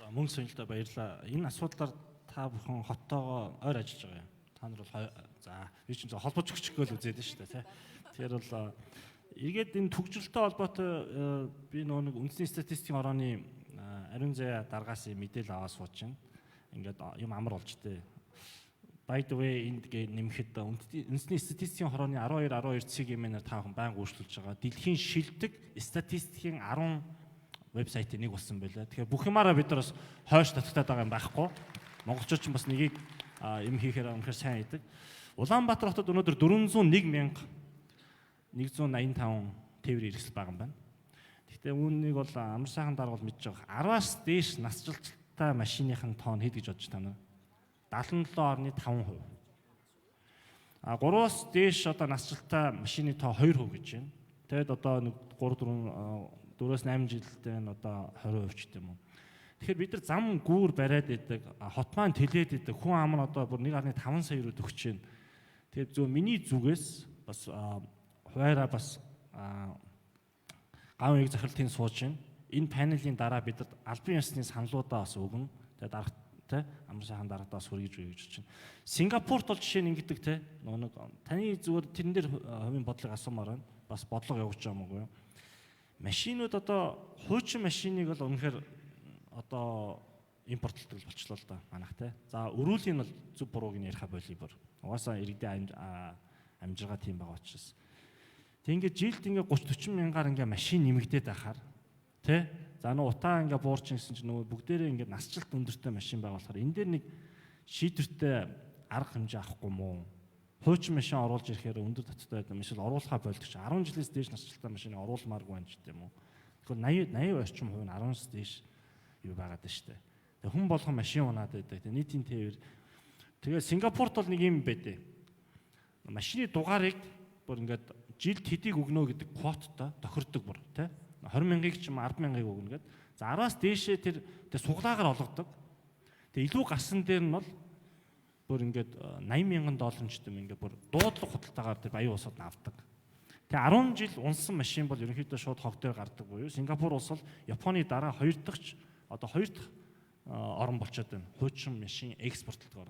За мөн сонирхолтой баярлалаа. Энэ асуудлаар та бүхэн хоттойгоо ойр ажиллаж байгаа юм. Та нар бол за би чинь холбож өгчих гээл үзээд нь шүү дээ, тий. Тэгэхээр бол эргээд энэ төгжрөлтэй холбоотой би нөгөө нэг үндэсний статистикийн орооны ариун заяа даргаас мэдээлэл аваад сууж байна. Ингээд юм амар болж тээ. By the way, энд гээ нэмэхэд үндэсний статистикийн хорооны 12 12 цэг юмнаар та бүхэн байнга өөрчилж байгаа. Дэлхийн шилдэг статистикийн 10 вебсайтын нэг болсон байлаа. Тэгэхээр бүх юмараа бид нар бас хойш татагтаад байгаа юм байхгүй. Монголчууд ч бас нэгийг юм хийхээр үнэхээр сайн хийдэг. Улаанбаатар хотод өнөөдөр 401 185 тээврийн хэрэгсэл байгаа юм байна. Гэхдээ үүнийг бол амар сайхан дарга бол мэдж байгаа. 10-аас дээш насжилттай машиныхын тоон хэд гэж бодож тань? 77.5%. А 3-аас дээш одоо насжилттай машины тоо 2% гэж байна. Тэгэд одоо нэг 3 4 4-өөс 8 жилдээ нь одоо 20% ч гэдэм үү. Тэгэхээр бид нар зам гүүр бариад идэг, хот маань тэлээд идэг, хүн ам нь одоо бүр 1.5 сая руу төгсөж байна. Тэгэхээр зөв миний зүгээс бас хуваараа бас гавын ийг захиралтын сууж байна. Энэ панелийн дараа бидэд албан ёсны саналуудаа бас өгнө. Тэгээд дарга те амар сайхан даргадаа бас хүргэж өгье гэж байна. Сингапурт бол жишээ нь ингэдэг те нөгөө нэг таны зүгээр тэрэн дээр хувийн бодлого асуумаар байна. Бас бодлого явуулж байгаа юм уу? Машинууд одоо хуучин машиныг бол үнэхээр одоо импортлдог болчлоо л да манайх те. За өрүүлийн бол зөв бурууг нь яриха болий бүр. Угаасаа иргэдийн амжиргаа тийм байгаа учраас. Тэг ингээд жилд ингээд 30 40 мянгаар ингээд машин нэмэгдээд байхаар тэ. За нөө утаа ингээд буурч гэсэн чинь нөгөө бүгдээрээ ингээд насжилт өндөртэй машин байгаа болохоор энэ дээр нэг шийдвэртэй арга хэмжээ авахгүй мó. Хуучин машин оруулж ирэхээр өндөр таттай байдаг. Эсвэл оруулахаа болдог чи 10 жилээс дээш насжилттай машиныг оруулмааргүй байна ч гэдэм үү. Тэгэхээр 80 80 орчим хувь нь 10-аас дээш юу байгаад байна шүү дээ. Тэгээ хүн болгон машин унаад байдаг. Тэгээ нийтийн тээвэр. Тэгээ Сингапурт бол нэг юм байдээ. Машины дугаарыг бүр ингээд жилд хэдийг өгнө гэдэг квоттой тохирдог бүр тий. 20 мянгаыг ч юм 10 мянгаыг өгнө гэд. За 10-аас дээшээ тэр суглаагаар олгодог. Тэгээ илүү гарсан дээр нь бол Бүр ингээд 80 мянган доллар ч гэдэм ингээд бүр дуудлага худалдаагаар тэр баян улсууд нь авдаг. Тэгээ 10 жил унсан машин бол ерөнхийдөө шууд хог дээр гардаг буюу Сингапур улс бол Японы дараа хоёр дахь одоо хоёр дахь орн болчиход байна. Хуучин машин экспортлогоор.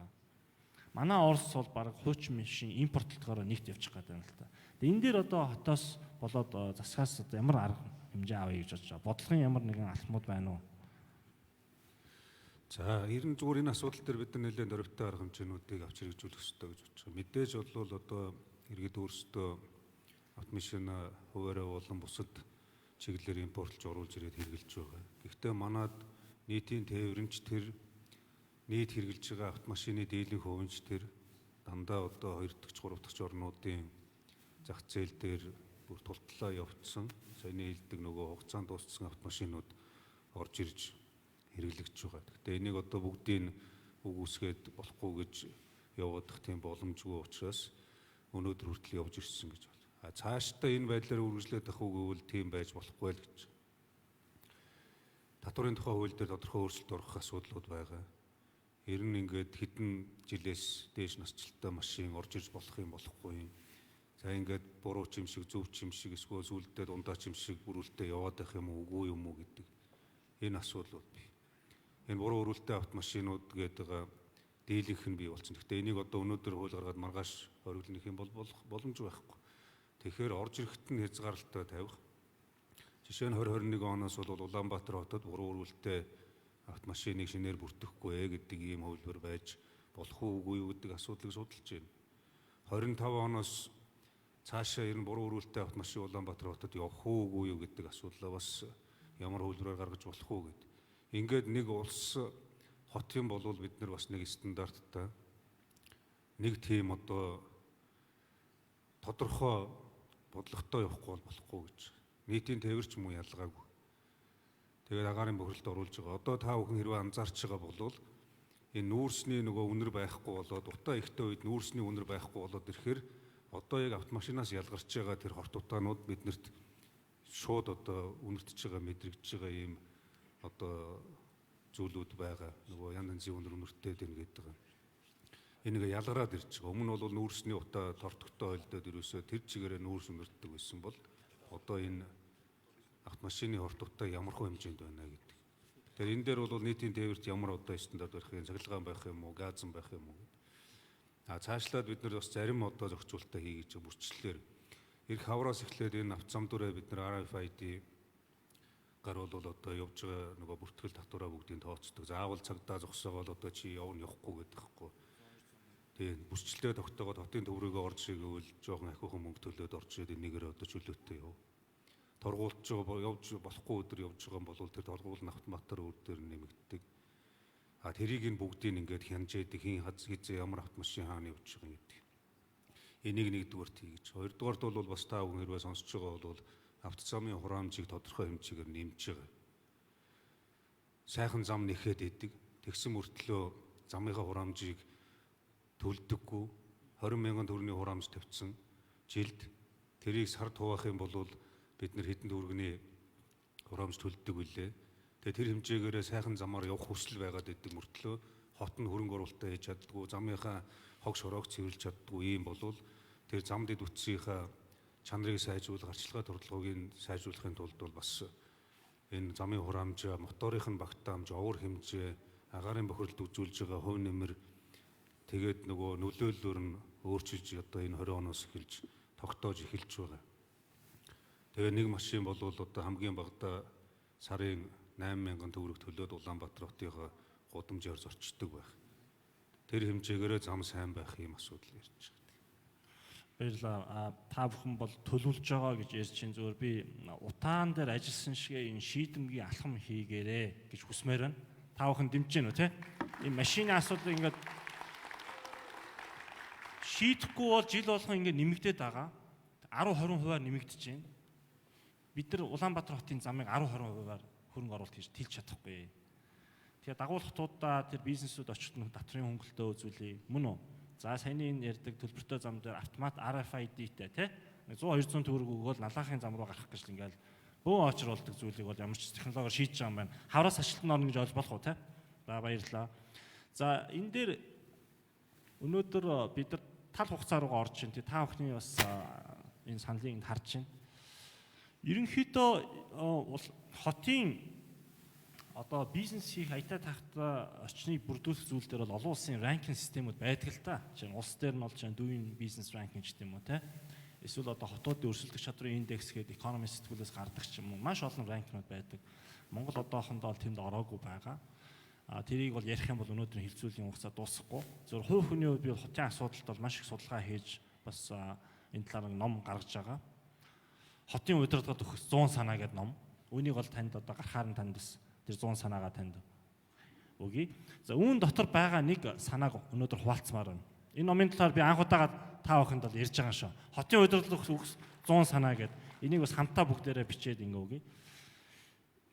Манай Орос бол баг хуучин машин импортлогоор нэгт явчих гээд байна л та. Тэгээ энэ дээр одоо хотоос болоод засгаас одоо ямар арга хэмжээ авъя гэж бодож байгаа. Бодлогын ямар нэгэн алхмууд байна уу? За, ер нь зүгээр энэ асуудал дээр бид нар нэлээд дөрвтэй арга хэмжээнүүдийг авч хэрэгжүүлэх ёстой гэж бодож байгаа. Мэдээж бол одоо иргэд өөрсдөө автомашина хуваараа болон бусад чиглэлээр импортлж оруулж ирээд хэрэгжилж байгаа. Гэхдээ манад нийтийн тээврэнч тэр нийт хэрэгжилж байгаа автомашины дийлэнх хувь нь тэр дандаа одоо 2 дахь 3 дахь орнуудын зах зээл дээр бүр тултлаа явцсан. Саяны хэлдэг нөгөө хугацаанд дууссан автомашинууд орж ирж хэрэглэгдэж байгаа. Гэхдээ энийг одоо бүгдийг үгүйсгээд болохгүй гэж явуудах тийм боломжгүй учраас өнөөдөр хүртэл явж ирсэн гэж байна. А цаашдаа энэ байдлаар үргэлжлээд ах уу гэвэл тийм байж болохгүй л гэж. Татварын тухай хууль дээр тодорхой өөрчлөлт орох асуудлууд байгаа. Ер нь ингээд хэдэн жилээс дээш насжилттай машин орж ирж болох юм болохгүй юм. За, ингээд буруу ч юм шиг, зөв ч юм шиг, эсвэл сүулдэ дундаа ч юм шиг бүрүүлэлтээ яваад байх юм уу, үгүй юм уу гэдэг энэ асуудлууд бий. Энэ буруу өрүүлэлтэй автомашинууд гэдэг дийлэнх нь бий болсон. Гэхдээ энийг одоо өнөөдөр хууль гаргаад маргааш хориглох юм бол болох боломж байхгүй. Тэгэхээр орж ирэхэд нь хязгаарлалтаа тавих. Жишээ нь 2021 оноос бол Улаанбаатар хотод буруу өрүүлэлтэй автомашиныг шинээр бүртгэхгүй гэдэг ийм хувилбар байж болох уу, үгүй юу гэдэг асуудлыг судалж байна. 25 оноос цаашаа ер нь буруу өрүүлэлтэй автомашин Улаанбаатар хотод явах уу, үгүй юу гэдэг асуудлаа бас ямар хувилбараар гаргаж болох уу гэдэг. Ингээд нэг улс хот юм бол бид нар бас нэг стандарттай нэг тийм одоо тодорхой бодлоготой явахгүй бол болохгүй гэж. Нийтийн тээвэр ч муу ялгаагүй. Тэгээд агаарын бохирдолд оруулж байгаа. Одоо та бүхэн хэрвээ анзаарч байгаа бол энэ нүүрсний нөгөө үнэр байхгүй болоод, утаа ихтэй үед нүүрсний үнэр байхгүй болоод ирэхээр одоо яг автомашинаас ялгарч байгаа тэр хорт утаанууд биднэрт шууд одоо үнэртэж байгаа, мэдрэгдэж байгаа ийм одоо зүйлүүд байгаа. Нөгөө янз янзын үнэр үнэртэй дэн гэдэг юм. Энийг ялгараад ирж байгаа. Өмнө нь бол нүүрсний утаа тортогтой хойлдоод ерөөсөө тэр чигээрээ нүүрс үнэртдэг байсан бол одоо энэ автомашины хорт утаа ямар хөө хэмжээнд байна гэдэг. Тэгэхээр энэ дээр бол нийтийн тээвэрт ямар одоо стандарт барих юм, цахилгаан байх юм уу, газан байх юм уу гэдэг. А цаашлаад бид нар бас зарим одоо зохицуултаа хийгэж бүрчлэлээр эх хавраас эхлээд энэ авто зам дээрээ бид нар RFID гар бол одоо явж байгаа нөгөө бүртгэл татвараа бүгдийг тооцдог. Заавал цагдаа зогсоогоол одоо чи явна, явахгүй гэдэг хэвгүй. Тэгээ бүрчлэлээ тогтоогоод хотын төв рүүгээ орж ирэвэл жоохон ахиухан мөнгө төлөөд орж ирээд энийгээр одоо чөлөөтэй яв. Торгуулж байгаа, явж болохгүй өдөр явж байгаа юм бол тэр торгуул нь автоматар өөр дээр нэмэгддэг. А тэрийг нь бүгдийг ингээд хянаж яадаг, хин хаз хизээ ямар автомашин хаана явж байгаа юм гэдэг. Энийг нэгдүгээрт хийж. Хоёрдугаарт бол бас та бүхэн хэрвээ сонсож байгаа бол автозамын хураамжийг тодорхой хэмжээгээр нэмж байгаа. Сайхан зам нэхэд идэг. Тэгсэн мөртлөө замынхаа хураамжийг төлдөггүй. 20 мянган төгрөгийн хураамж тавьсан жилд тэрийг сард хуваах юм бол бид нэр хэдэн төгрөгийн хураамж төлдөг үлээ. Тэгээ тэр хэмжээгээрээ сайхан замаар явах хүсэл байгаад идэг мөртлөө хот нь хөрөнгө оруулалтаа хийж чаддгүй, замынхаа хог шороог цэвэрлж чаддгүй юм бол тэр зам дэд үтсийнхаа чанарыг сайжруулах, арчилгаа туршлагыг сайжруулахын тулд бол бас энэ замын хураамж, моторын нь багтаамж, овор хэмжээ, агаарын бохирдолд үзүүлж байгаа хувь нэмэр, тэгээд нөгөө нөлөөллөөр нь өөрчилж одоо энэ 20 оноос эхэлж тогтоож эхэлж байгаа. Тэгээ нэг машин бол одоо хамгийн багадаа сарын 8000 төгрөг төлөөд Улаанбаатар хотынхоо гудамжаар зорчдог байх. Тэр хэмжээгээрээ зам сайн байх юм асуудал ярьж байгаа. Баярлалаа. Та бүхэн бол төлөвлөж байгаа гэж ярьж чинь зүгээр би утаан дээр ажилласан шигээ энэ шийдэмгийн алхам хийгээрэй гэж хүсмээр байна. Та бүхэн дэмжиж гэнэ үү те? Энэ машины асуудлыг ингээд шийдэхгүй бол жил болгон ингээд нэмэгдээд байгаа. 10 20%-аар нэмэгдэж байна. Бид нар Улаанбаатар хотын замыг 10 20%-аар хөрөнгө оруулалт хийж тэлж чадахгүй. Тэгэхээр дагуул хотуудаа тэр бизнесүүд очиход татврын хөнгөлтөө үзүүлье. Мөн үү? За, саяны энэ ярьдаг төлбөртэй зам дээр автомат RFID-тэй те 100 200 төгрөг өгөөл налаахын зам руу гарах гэж л ингээл бөөн очир болдог зүйлийг бол ямар ч технологиор шийдэж байгаа юм байна. Хавраас ажилтны орно гэж ойлгож болох уу те? За, баярлалаа. За, энэ дээр Өнөөдөр бид нар тал хугацаа руугаа орж байна. Та бүхний бас энэ саналыг харж байна. Ерөнхийдөө хотын одоо бизнес хийх аятай тахта орчныг бүрдүүлэх зүйл дээр бол олон улсын ranking системүүд байдаг л та. Жишээ нь улс дээр нь бол жишээ нь Doing Business ranking ч гэдэм үү те. Эсвэл одоо хотуудын өрсөлдөх чадрын индекс гэдэг Economist сэтгүүлээс гардаг ч юм уу. Маш олон ranking ууд байдаг. Монгол одоохондоо бол тэнд ороогүй байгаа. А тэрийг бол ярих юм бол өнөөдрийн хэлцүүлийн хугацаа дуусахгүй. Зөвхөн хувь хүний хувьд би бол хотын асуудалд бол маш их судалгаа хийж бас энэ талаар ном гаргаж байгаа. Хотын удирдлагад өгөх 100 санаа гэдэг ном. Үүнийг бол танд одоо гарахаар нь танд бас тэр 100 санаагаа танд өгье. За, үүн дотор байгаа нэг санааг өнөөдөр хуваалцмаар байна. Энэ номын талаар би анх удаага та бүхэнд бол ярьж байгаа шүү. Хотын удирдлага өгөх 100 санаа гэдэг. Энийг бас хамтаа бүгдээрээ бичээд ингээ өгье.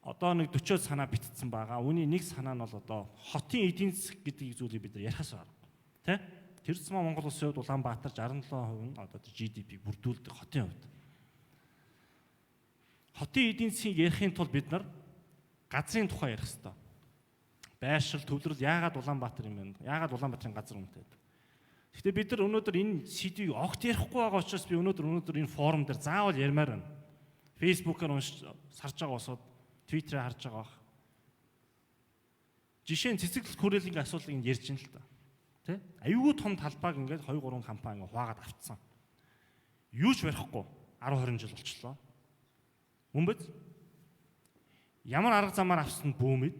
Одоо нэг 40 санаа бичсэн байгаа. Үүний нэг санаа нь бол одоо хотын эдийн засаг гэдэг зүйлийг бид нар ярихаас аргагүй. Тэ? Тэр зам Монгол улсын хувьд Улаанбаатар 67% нь одоо GDP бүрдүүлдэг хотын хувьд. Хотын эдийн засгийг ярихын тулд бид нар газрын тухай ярих хэрэгтэй. Байршил, төвлөрөл, яагаад Улаанбаатар юм бэ? Яагаад Улаанбаатарын газар үнэтэй вэ? Гэхдээ бид нар өнөөдөр энэ сэдвийг огт ярихгүй байгаа учраас би өнөөдөр энэ форум дээр заавал ярмаар байна. Facebook-аар уншиж сарж байгаа усууд, Twitter-ээр харж байгаа бах. Жишээ нь цэцэглэл хүрээлэнгийн асуудлыг энд ярьж байна л та. Тэ? Аюулгүй том талбайг ингээд 2 3 компани ингээд хуваагаад авцсан. Юу ч барихгүй 10 20 жил болчлоо. Мөн биз? Ямар арга замаар авсан нь бүүмэд.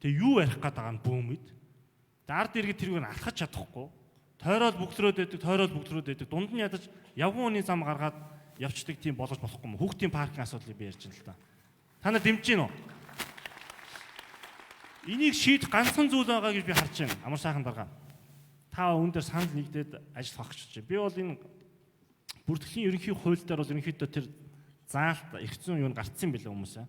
Тэгээ юу барих гээд байгаа нь бүүмэд. Тэгээ ард иргэд тэрийг нь алхаж чадахгүй. Тойрол бүглөрөөд байдаг, тойрол бүглөрөөд байдаг. Дунд нь ядаж явган үний зам гаргаад явцдаг тийм болгож болохгүй юм. Хүүхдийн паркийн асуудлыг би ярьж байна л та. Та нар дэмжиж гин үү? Энийг шийдэх ганцхан зүйл байгаа гэж би харж байна. Амар сайхан дарга. Та үүн дээр санал нэгдээд ажиллах гэж байна. Би бол энэ бүртгэлийн ерөнхий хууль дээр бол ерөнхийдөө тэр заалт эрх зүйн юу гарцсан билээ хүмүүсээ.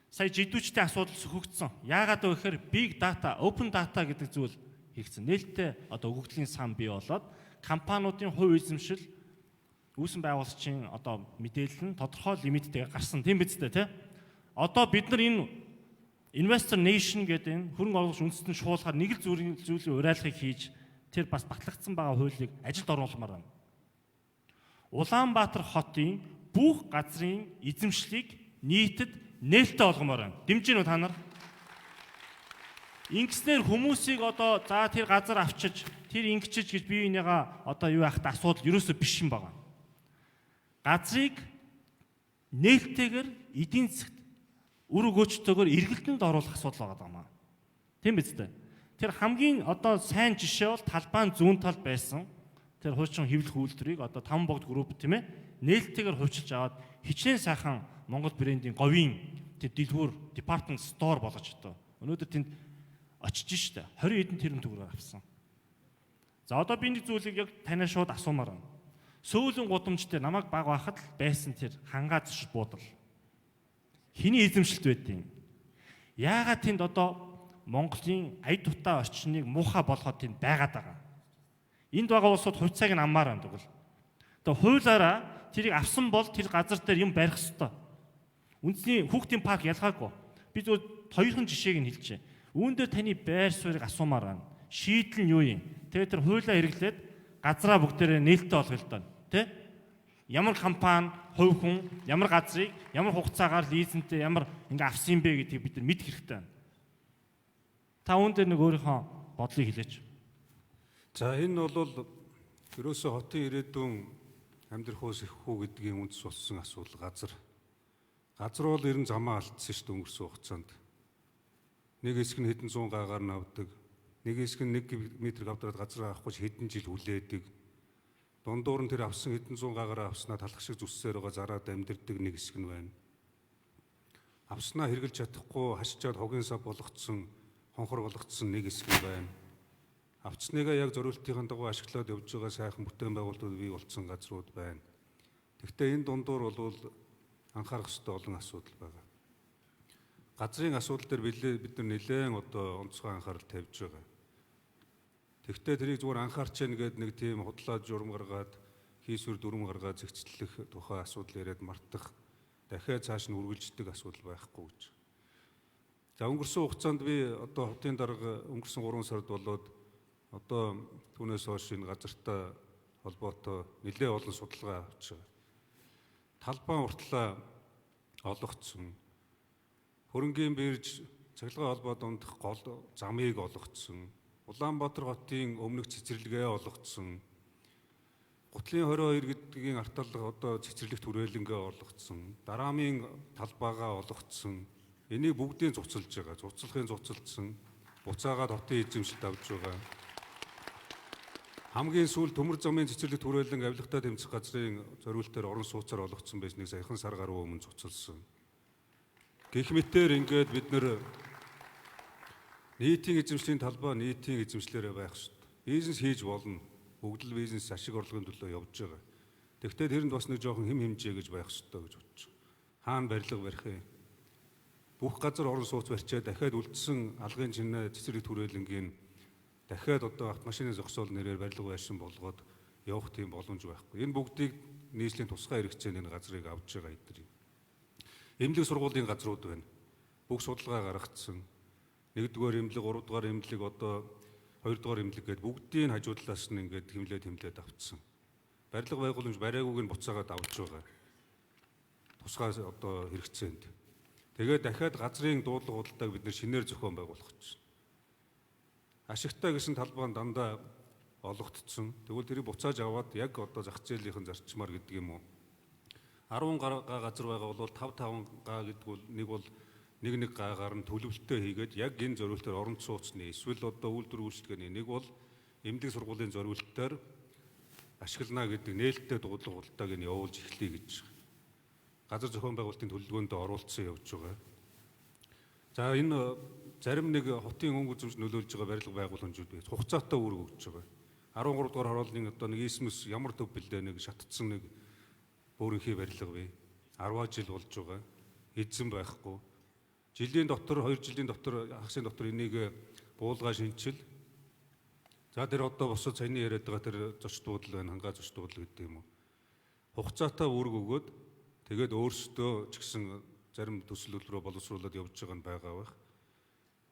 Сая жидүүчтэй асуудал сөхөгдсөн. Яагаад вэ гэхээр big data, open data гэдэг зүйл хийгдсэн. Нээлттэй одоо өгөгдлийн сан бий болоод компаниудын хувь эзэмшил, үүсэн байгуулагчийн одоо мэдээлэл нь тодорхой лимиттэйгээр гарсан. Тийм биз дээ, тий? Одоо бид нар энэ Investor Nation гэдэг энэ хөрөнгө оруулагч үндэстэн шуулахаар нэг л зүйлийн уриалгыг хийж тэр бас батлагдсан байгаа хуулийг ажилд оруулмаар байна. Улаанбаатар хотын бүх газрын эзэмшлийг нийтэд нээлттэй болгомоор байна. Дэмжиж гинүү та нар? Ингэснээр хүмүүсийг одоо за тэр газар авчиж, тэр ингэчиж гэж бие биенийгаа одоо юу яахт асуудал ерөөсөө биш юм байна. Газрыг нээлттэйгээр эдийн засагт үр өгөөчтэйгээр эргэлтэнд оруулах асуудал байгаа юм аа. Тийм биз дээ. Тэр хамгийн одоо сайн жишээ бол талбайн зүүн талд байсан тэр хуучин хэвлэх үйлдвэрийг одоо Там богд групп, тийм ээ, нээлттэйгээр хувьчилж аваад хичнээн сайхан Монгол брендийн говийн тэр дэлгүүр, department store болгож одоо өнөөдөр тэнд очиж штэ 20 хэдэн тэрбум төгрөгөөр авсан. За, одоо би нэг зүйлийг яг танаа шууд асуумаар байна. Сөүлэн гудамж дээр намайг баг байхад л байсан тэр хангаа зочид буудал. Хэний эзэмшилт байдیں۔ Яагаад тэнд одоо Монголын ая дутаа орчныг муухай болгоод тэнд байгаад байгаа? Энд байгаа улсууд хувьцааг нь аммаар байна тэгвэл. Тэгээ хуулиараа тэрийг авсан бол тэр газар дээр юм барих ёстой. Үндэсний хүүхдийн парк ялгаагүй. Би зөвхөн хоёрхан жишээг нь хэлчихье. Үүн дээр таны байр суурийг асуумаар байна. Шийдэл нь юу юм? Тэгээ тэр хуулиа хэрэглээд газраа бүгдээрээ нээлттэй болгоё л доо. Тэ? Ямар компани, хувь хүн, ямар газрыг ямар хугацаагаар лизинтэй ямар ингээ авсан юм бэ гэдгийг бид нар мэдэх хэрэгтэй байна. Та үүн дээр нэг өөрийнхөө бодлыг хэлээч. За, энэ бол ерөөсөө хотын ирээдүйн амьдрах уу сэрхэх үү гэдгийн үндэс болсон асуудал газар. Газар бол ер нь замаа алдсан шүү дээ өнгөрсөн хугацаанд. Нэг хэсэг нь хэдэн зуун гаагаар нь авдаг. Нэг хэсэг нь 1 метр квадрат газар авахгүй ч хэдэн жил хүлээдэг. Дундуур нь тэр авсан хэдэн зуун гаагаар авснаа талах шиг зүссээр байгаа зараад амьдэрдэг нэг хэсэг нь байна. Авснаа хэрэглэж чадахгүй хашчаад хогийн сав болгоцсон, хонхор болгоцсон нэг хэсэг нь байна. Авцсныгаа яг зориултын дагуу ашиглаад явж байгаа сайхан бүтээн байгуулалтууд бий болцсон газрууд байна. Гэхдээ энэ дундуур бол анхаарах ёстой олон асуудал байгаа. Газрын асуудал дээр бид нар нэлээд одоо онцгой анхаарал тавьж байгаа. Тэгэхдээ тэрийг зүгээр анхаарч яах гээд нэг тийм худлаа журам гаргаад, хийсвэр дүрм гаргаад зэгцлэх тухай асуудал яриад мартах, дахиад цааш нь үргэлжлэх асуудал байхгүй гэж. За, өнгөрсөн хугацаанд би одоо хотын дарга өнгөрсөн 3 сард болоод Одоо түүнээс хойш энэ газартай холбоотой нэлээд олон судалгаа авч байгаа. Талбай уртлаа олгоцсон. Хөрөнгийн бирж цахилгаан холбоо дундах гол замыг олгоцсон. Улаанбаатар хотын өмнөх цэцэрлэгээ олгоцсон. Гутлын 22 гэдгийн арталга одоо цэцэрлэгт хүрээлэнгээ олгоцсон. Дараамын талбайгаа олгоцсон. Энийг бүгдийг цуцалж байгаа. Цуцлахын цуцалдсан. Буцаагаад хотын эзэмшилд авч байгаа. Хамгийн сүүл төмөр замын цэцэрлэгт хүрээлэн авилгатай тэмцэх газрын зориултаар орон сууцаар олгоцсон байсныг саяхан сар гаруй өмнө цуцалсан. Гэх мэтээр ингээд бид нэр нийтийн эзэмшлийн талбай нийтийн эзэмшлээрээ байх ёстой. Бизнес хийж болно. Бүгд л бизнес ашиг орлогын төлөө явж байгаа. Тэгвэл тэрэнд бас нэг жоохон хэм хэмжээ гэж байх ёстой гэж бодож байгаа. Хаана барилга барих юм? Бүх газар орон сууц барьчаа дахиад үлдсэн алгын чинээ цэцэрлэг түрээлэнгийн дахиад одоо автомашины зогсоол нэрээр барилга байшин болгоод явах тийм боломж байхгүй. Энэ бүгдийг нийслэлийн тусгай хэрэгцээний энэ газрыг авч байгаа эдгээр. Эмнэлэг сургуулийн газрууд байна. Бүх судалгаа гаргацсан. 1-р эмнэлэг, 3-р эмнэлэг, одоо 2-р эмнэлэг гээд бүгдийн хажуу талаас нь ингээд хэмлээ авцсан. Барилга байгууламж бариагүйг нь буцаагаад авч байгаа. Тусгай одоо хэрэгцээнд. Тэгээд дахиад газрын дуудлага худалдааг бид нэр шинээр зохион байгуулах гэж. Ашигтай гэсэн талбай дандаа олгогдсон. Тэгвэл тэрийг буцааж аваад яг одоо зах зээлийнхэн зарчмаар гэдэг юм уу? 10 га газар байгаа бол 5 5 га гэдэг бол нэг бол нэг нэг гагаар нь төлөвлөлтөө хийгээд яг энэ зориултаар оронд сууцны эсвэл одоо үйлдвэр үйлчилгээний нэг бол эмнэлэг сургуулийн зориултаар ашиглана гэдэг нээлттэй дуудлага худалдааг нь явуулж эхлэе гэж газар зохион байгуулалтын төлөвлөгөөнд оруулсан явж байгаа. За энэ зарим нэг хотын өнгө үзэмж нөлөөлж байгаа барилга байгууламжууд бий. Хугацаатай үүрэг өгч байгаа. 13 дугаар хорооллын одоо нэг Исмус ямар төв бэлдээ нэг шатцсан нэг бөөрөнхий барилга бий. 10 жил болж байгаа. Эзэн байхгүй. Жилийн дотор 2 жилийн дотор хагасын дотор энийг буулгаа шинчил. За тэр одоо босоод саяны яриад байгаа тэр зочд буудал байна, хангаа зочд буудал гэдэг юм уу. Хугацаатай үүрэг өгөөд тэгээд өөрсдөө ч гэсэн зарим төсөл рүү боловсруулад явж байгаа нь байгаа байх.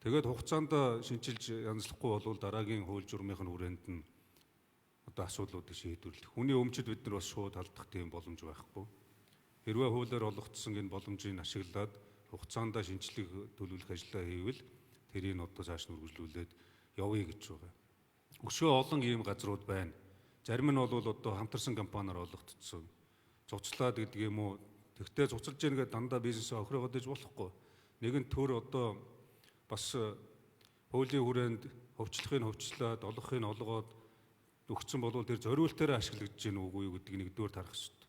Тэгээд хугацаанд шинчилж янзлахгүй болвол дараагийн хууль журмын хүрээнд нь одоо асуудлуудыг шийдвэрлэх. Хүний өмчөд бид нар бас шууд алдах тийм боломж байхгүй. Хэрвээ хуулиар олгогдсон энэ боломжийг ашиглаад хугацаанд шинчлэг төлөвлөх ажлаа хийвэл тэрийг одоо цааш нь үргэлжлүүлээд явъя гэж байгаа. Өшөө олон ийм газрууд байна. Зарим нь бол одоо хамтарсан компаниар олгогдсон. Цуцлаад гэдэг юм уу. Тэгтээ цуцалж яах гээд дандаа бизнесээ охирогоод иж болохгүй. Нэгэн төр одоо бас хуулийн хүрээнд хөвчлөхийг хөвчлээд, олгохыг олгоод өгсөн бол тэр зориултаараа ашиглагдж гин үгүй юу гэдгийг нэгдүгээр тарах хэрэгтэй.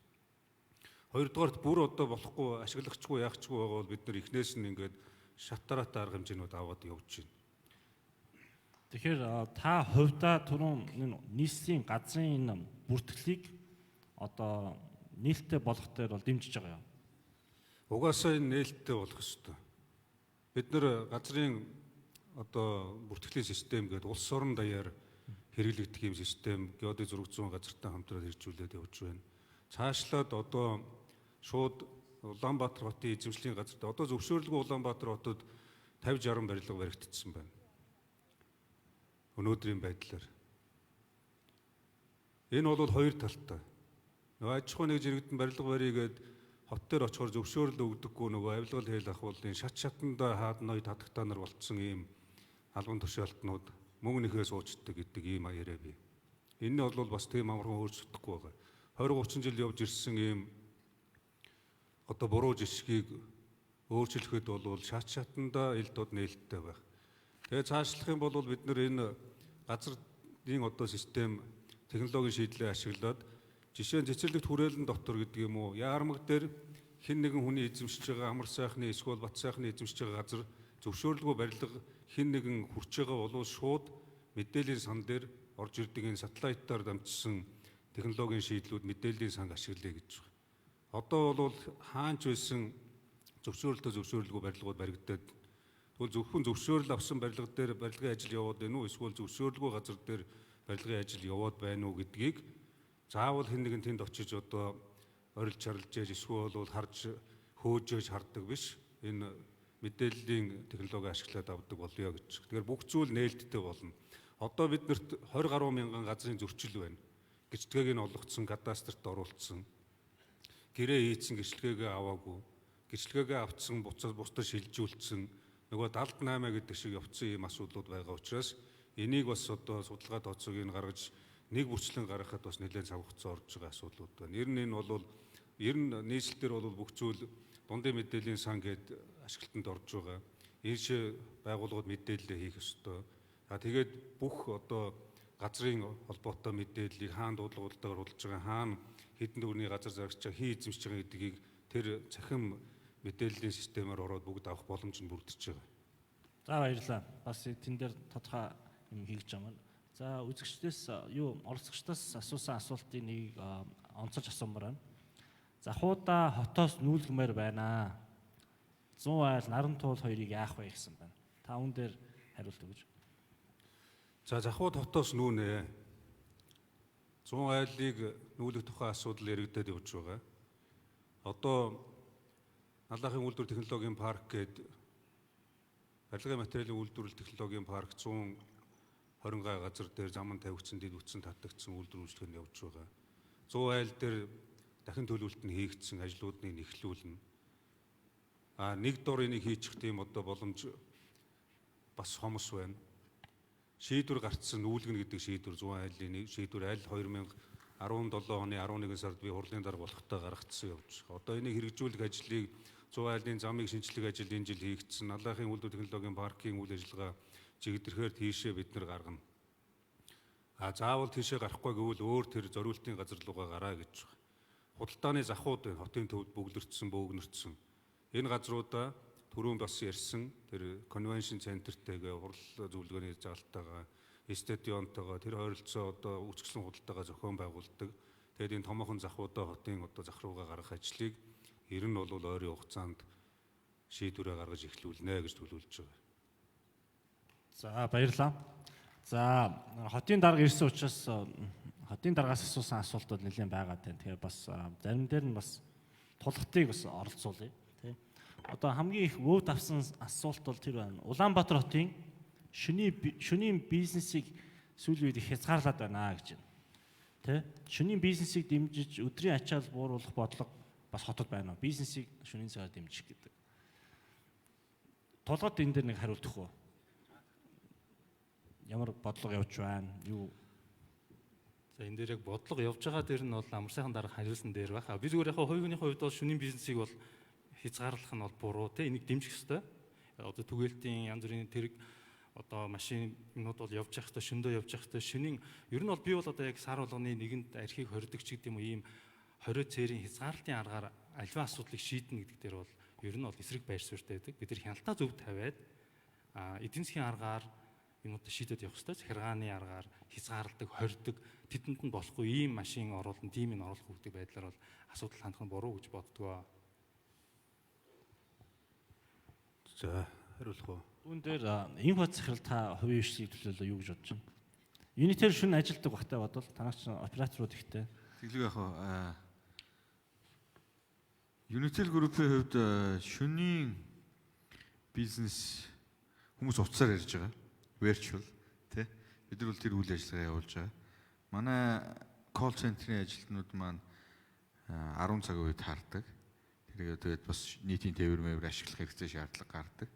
Хоёрдугаарт бүр одоо болохгүй ашиглахчгүй яахчгүй байгаа бол бид нар эхнээс нь ингээд шат дараатай арга хэмжээнүүд аваад явж байна. Тэгэхээр та хувьдаа түрүүн энэ нийслэлийн газрын энэ бүртгэлийг одоо нээлттэй болгох дээр бол дэмжиж байгаа юм. Угаасаа энэ нээлттэй болох ёстой. Бид нар газрын одоо бүртгэлийн систем гэдэг улс орон даяар хэрэглэгдэх юм систем геодез зураг зүүн газартай хамтраад хэрэгжүүлээд явж байна. Цаашлаад одоо шууд Улаанбаатар хотын эзэмшлийн газарт одоо зөвшөөрлгүй Улаанбаатар хотод 50 60 барилга баригдсан байна. Өнөөдрийн байдлаар. Энэ бол хоёр талтай. Нөгөө аж ахуй нэг жирэгдэн барилга барья гээд хот дээр очихоор зөвшөөрөл өгдөггүй нөгөө авилгал хэл ахуулын шат шатанда хаад ной татагтаа нар болцсон ийм албан тушаалтнууд мөнгө нэхээ суучдаг гэдэг ийм яриа бий. Энэ нь бол бас тийм амархан өөрчлөгдөхгүй байгаа. 20 30 жил явж ирсэн ийм одоо буруу жишгийг өөрчлөхөд бол шат шатанда ил дод нээлттэй байх. Тэгээ цаашлах юм бол бид нэр энэ газрын одоо систем технологийн шийдлээ ашиглаад жишээ нь цэцэрлэгт хүрээлэн дотор гэдэг юм уу яармаг дээр хэн нэгэн хүний эзэмшиж байгаа амар сайхны эсвэл бат сайхны эзэмшиж байгаа газар зөвшөөрлгүй барилга хэн нэгэн хүрч байгаа бол шууд мэдээллийн сан дээр орж ирдэг энэ сателлайтаар дамжсан технологийн шийдлүүд мэдээллийн санг ашиглая гэж байна. Одоо бол хаанч байсан зөвшөөрлөлтөө зөвшөөрлгүй барилгууд баригдаад тэгвэл зөвхөн зөвшөөрөл авсан барилга дээр барилгын ажил яваад байна уу эсвэл зөвшөөрлгүй газар дээр барилгын ажил яваад байна уу гэдгийг заавал хэн нэгэн тэнд очиж одоо орилж чарлж яж эсвэл бол харж хөөж яж хардаг биш. Энэ мэдээллийн технологи ашиглаад авдаг болёо гэж. Тэгэхээр бүх зүйл нээлттэй болно. Одоо биднэрт 20 гаруй мянган газрын зөрчил байна. Гэрчлэгээг нь олгоцсон, кадастрт оруулсан. Гэрээ хийцэн гэрчлэгээгээ аваагүй. Гэрчлэгээгээ авцсан, бусдад шилжүүлсэн. Нөгөө 78 гэдэг шиг явцсан ийм асуудлууд байгаа учраас энийг бас одоо судалгаа тооцоог нь гаргаж нэг бүрчлэн гаргахад бас нэлээд цаг хугацаа орж байгаа асуудлууд байна. Ер нь энэ бол ер нь нийслэл дээр бол бүх зүйл дундын мэдээллийн сан гээд ашиглалтанд орж байгаа. Ийшээ байгууллагууд мэдээлэлээ хийх ёстой. За тэгээд бүх одоо газрын холбоотой мэдээллийг хаана дуудлагуудтайгаар худалдаж байгаа, хаана хэдэн төгрөгийн газар зарагч байгаа, хий эзэмшиж байгаа гэдгийг тэр цахим мэдээллийн системээр ороод бүгд авах боломж нь бүрдэж байгаа. За баярлалаа. Бас тэн дээр тодорхой юм хийж байгаа маань. За үзэгчдээс юу оролцогчдоос асуусан асуултын нэг онцолж асуумаар байна. Захуудаа хотоос нүүлгмээр байна. 100 айл наран туул хоёрыг яах вэ гэсэн байна. Та үүн дээр хариулт өгөөч. За захууд хотоос нүүнэ. 100 айлыг нүүлэх тухай асуудал яригдаад явж байгаа. Одоо Наллахын үйлдвэр технологийн парк гээд барилгын материалын үйлдвэрлэл технологийн парк 120 гай газар дээр заман тавигдсан, дэд бүтсэн, татагдсан үйлдвэр үйлчлэг нь явж байгаа. 100 айл дээр дахин төлөвлөлт нь хийгдсэн, ажлуудыг нэхлүүлнэ. А нэг дор энийг хийчих тийм одоо боломж бас хомос байна. Шийдвэр гарцсан нүүлгэнэ гэдэг шийдвэр 100 айлын шийдвэр аль 2017 оны 11 сард би хурлын дарга болохтой гаргацсан явж байгаа. Одоо энийг хэрэгжүүлэх ажлыг 100 айлын замыг шинчлэх ажил энэ жил хийгдсэн. Наллахын үйлдвэр технологийн паркийн үйл ажиллагаа жигдрэхээр тийшээ бид нар гаргана. А заавал тийшээ гарахгүй гэвэл өөр тэр зориултын газар руугаа гараа гэж байна. Худалдааны захууд байна. Хотын төвд бөглөрдсөн, бөөгнөрдсөн. Энэ газруудаа түрүүн бас ярьсан тэр конвеншн центртэйгээ, хурал зөвлөгөөний залтайгаа, стадионтойгоо тэр ойролцоо одоо үйлчлэн худалдаагаа зохион байгуулдаг. Тэгээд энэ томоохон захуудаа хотын одоо зах руугаа гаргах ажлыг ер нь бол ойрын хугацаанд шийдвэрээ гаргаж эхлүүлнэ гэж төлөвлөж байгаа. За баярлалаа. За хотын дарга ирсэн учраас хотын даргаас асуусан асуултууд нэлээд байгаа тань. Тэгэхээр бас зарим дээр нь бас тулгтыг бас оролцуулъя. Тэ. Одоо хамгийн их вөөд авсан асуулт бол тэр байна. Улаанбаатар хотын шөнийн бизнесийг сүүлийн үед их хязгаарлаад байна гэж байна. Тэ. Шөнийн бизнесийг дэмжиж өдрийн ачаал бууруулах бодлого бас хотод байна уу? Бизнесийг шөнийн цагаар дэмжих гэдэг. Тулгад энэ дээр нэг хариулт өгөх үү? Ямар бодлого явж байна? Юу? За энэ дээр яг бодлого явж байгаа дээр нь бол амар сайхан дарга хариулсан дээр байх. Би зүгээр яг хувийн хувьд бол шөнийн бизнесийг бол хязгаарлах нь бол буруу те, энийг дэмжих ёстой. Одоо түгээлтийн янз бүрийн тэрэг одоо машин юмнууд бол явж явахдаа шөндөө явж явахдаа шөнийн ер нь бол би бол одоо яг сар болгоны нэгэнд архийг хордог ч гэдэг юм уу, ийм 20 цэрийн хязгаарлалтын аргаар альва асуудлыг шийднэ гэдэг дээр бол ер нь бол эсрэг байр суурьтай байдаг. Бид нар хяналтаа зөв тавиад эдийн засгийн аргаар юмнуудаа шийдэд явах хэрэгтэй. Захиргааны аргаар хязгаарладаг, хордог, тэдэнд нь болохгүй ийм машин оруулан, тийм ин оруулах гэдэг байдлаар бол асуудал хандах нь буруу гэж боддгоо. За хариулах уу? Үүн дээр инфо захирал та хувийн хвшлийг төлөөлөө юу гэж бодож байна? Юнитер шүн ажилтдаг багтай бодвол танаас ч операторууд ихтэй. Тэглэг яг хаа Unitel Group-ийн хувьд шөнийн бизнес хүмүүс утсаар ярьж байгаа. Virtual тий. Бид нар бол тэр үйл ажиллагаа явуулж байгаа. Манай call center-ийн ажилтнууд маань 10 цаг үед хардаг. Тэрийг тэгээд бас нийтийн тээвэр мэвэр ашиглах хэрэгцээ шаардлага гардаг.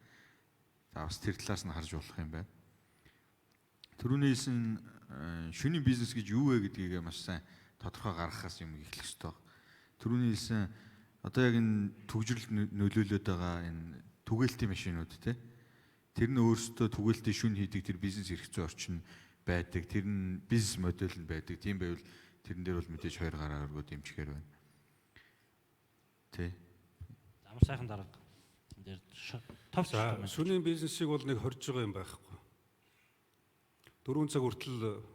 За бас тэр талаас нь харж болох юм байна. Түрүүний хэлсэн шөнийн бизнес гэж юу вэ гэдгийг маш сайн тодорхой гаргахаас юм эхлэх ёстой. Түрүүний хэлсэн одоо яг энэ түгжрэлд нөлөөлөд байгаа энэ түгээлтийн машинууд те. Тэр нь өөрсдөө түгээлтийн шүн хийдэг тэр бизнес эрх зүйн орчин байдаг. Тэр нь бизнес модель нь байдаг. Тийм байвал тэрэн дээр бол мэдээж хоёр гараа өргөө дэмжихээр байна. Тэ. Амар сайхан дарга. Энэ дээр товч. За шөнийн бизнесийг бол нэг хорж байгаа юм байхгүй. 4 цаг хүртэл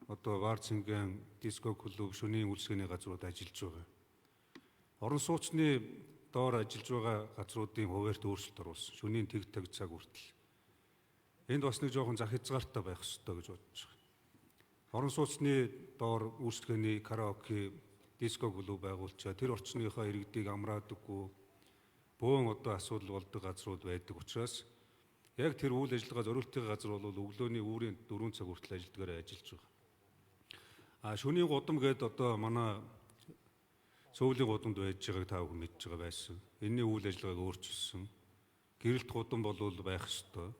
одоо бар цэнгэн, диско клуб, шөнийн үйлчлэгээний газрууд ажиллаж байгаа. Орон сууцны доор ажиллаж байгаа газруудын хуваарьт өөрчлөлт оруулсан. Шөнийн тэг тэг цаг хүртэл. Энд бас нэг жоохон зах хязгаартай байх ёстой гэж бодож байгаа. Орон сууцны доор үйлчлэгээний караоке, диско клуб байгуулчаа тэр орчныхоо иргэдийг амраадаггүй бөөн одоо асуудал болдог газрууд байдаг учраас Яг тэр үйл ажиллагаа зориултын газар бол өглөөний үүрийн 4 цаг хүртэл ажилдгаараа ажиллаж байгаа. А шөнийн гудам гээд одоо манай цөвлийн гудамд байж байгааг та бүхэн мэдж байгаа байсан. Энийний үйл ажиллагааг өөрчилсөн. Гэрэлт гудам бол байх ёстой.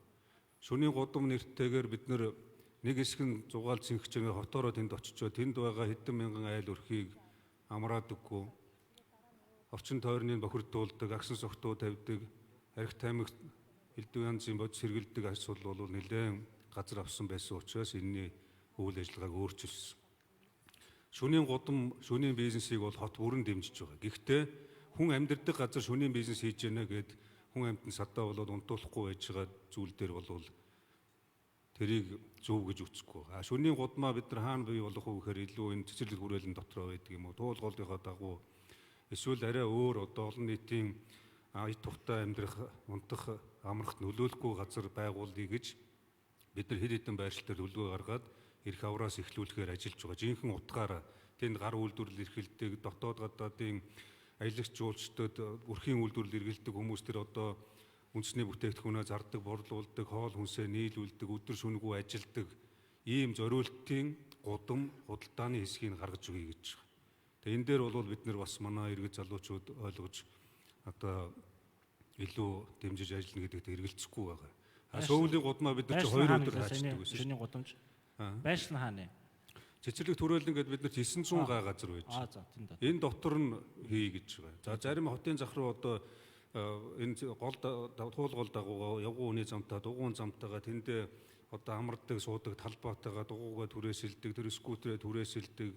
Шөнийн гудам нэртэйгээр бид нэг хэсэг нь зугаал цэнхчээ хотоороо тэнд очичоо тэнд байгаа хэдэн мянган айл өрхийг амраадаггүй. Орчин тойрныг бохирдуулдаг, агсан согтуу тавьдаг, арх тамхи элдв янзын бодис хэрэглэдэг асуудал бол нэлээд газар авсан байсан учраас энэний үйл ажиллагааг өөрчилсөн. Шөнийн гудам, шөнийн бизнесийг бол хот бүрэн дэмжиж байгаа. Гэхдээ хүн амьдардаг газар шөнийн бизнес хийж яана гэд хүн амьтан садаа болоод унтуулахгүй байж байгаа зүйл дээр бол тэрийг зөв гэж үзэхгүй. А шөнийн гудмаа бид нар хаана бий болох уу гэхээр илүү энэ цэцэрлэг хүрээлэн дотроо байдаг юм уу? Туул голынхоо дагуу эсвэл арай өөр одоо олон нийтийн ая тухтай амьдрах, унтах, амрахт нөлөөлөхгүй газар байгуулъя гэж бид нар хэд хэдэн байршил дээр төлөвлөгөө гаргаад эрх авраас эхлүүлэхээр ажиллаж байгаа. Жинхэнэ утгаараа тэнд гар үйлдвэрлэл эрхэлдэг, дотоод гадаадын аялагч жуулчдад өрхийн үйлдвэрлэл эргэлдэг хүмүүс тэр одоо үндэсний бүтээгдэхүүнээ зардаг, борлуулдаг, хоол хүнсээ нийлүүлдэг, өдөр шөнөгүй ажилдаг ийм зориултын гудам худалдааны хэсгийг гаргаж өгье гэж байгаа. Тэгээ энэ дээр бол бид нар бас манай иргэд залуучууд ойлгож одоо илүү дэмжиж ажиллана гэдэгт эргэлзэхгүй байгаа. А сөүлийн гудмаа бид нар чи 2 өдөр хаачдаг байсан. Шөнийн гудамж. Байшин хаана? Цэцэрлэг түрээлэн гээд бид нар 900 га газар байж. Аа за тэнд. Энэ дотор нь хий гэж байгаа. За зарим хотын зах руу одоо энэ гол туул гол дагуугаа явган үний замтаа, дугуун замтайгаа тэндээ одоо амардаг, суудаг талбайтайгаа дугуугаа түрээсэлдэг, тэр скүүтрээ түрээсэлдэг,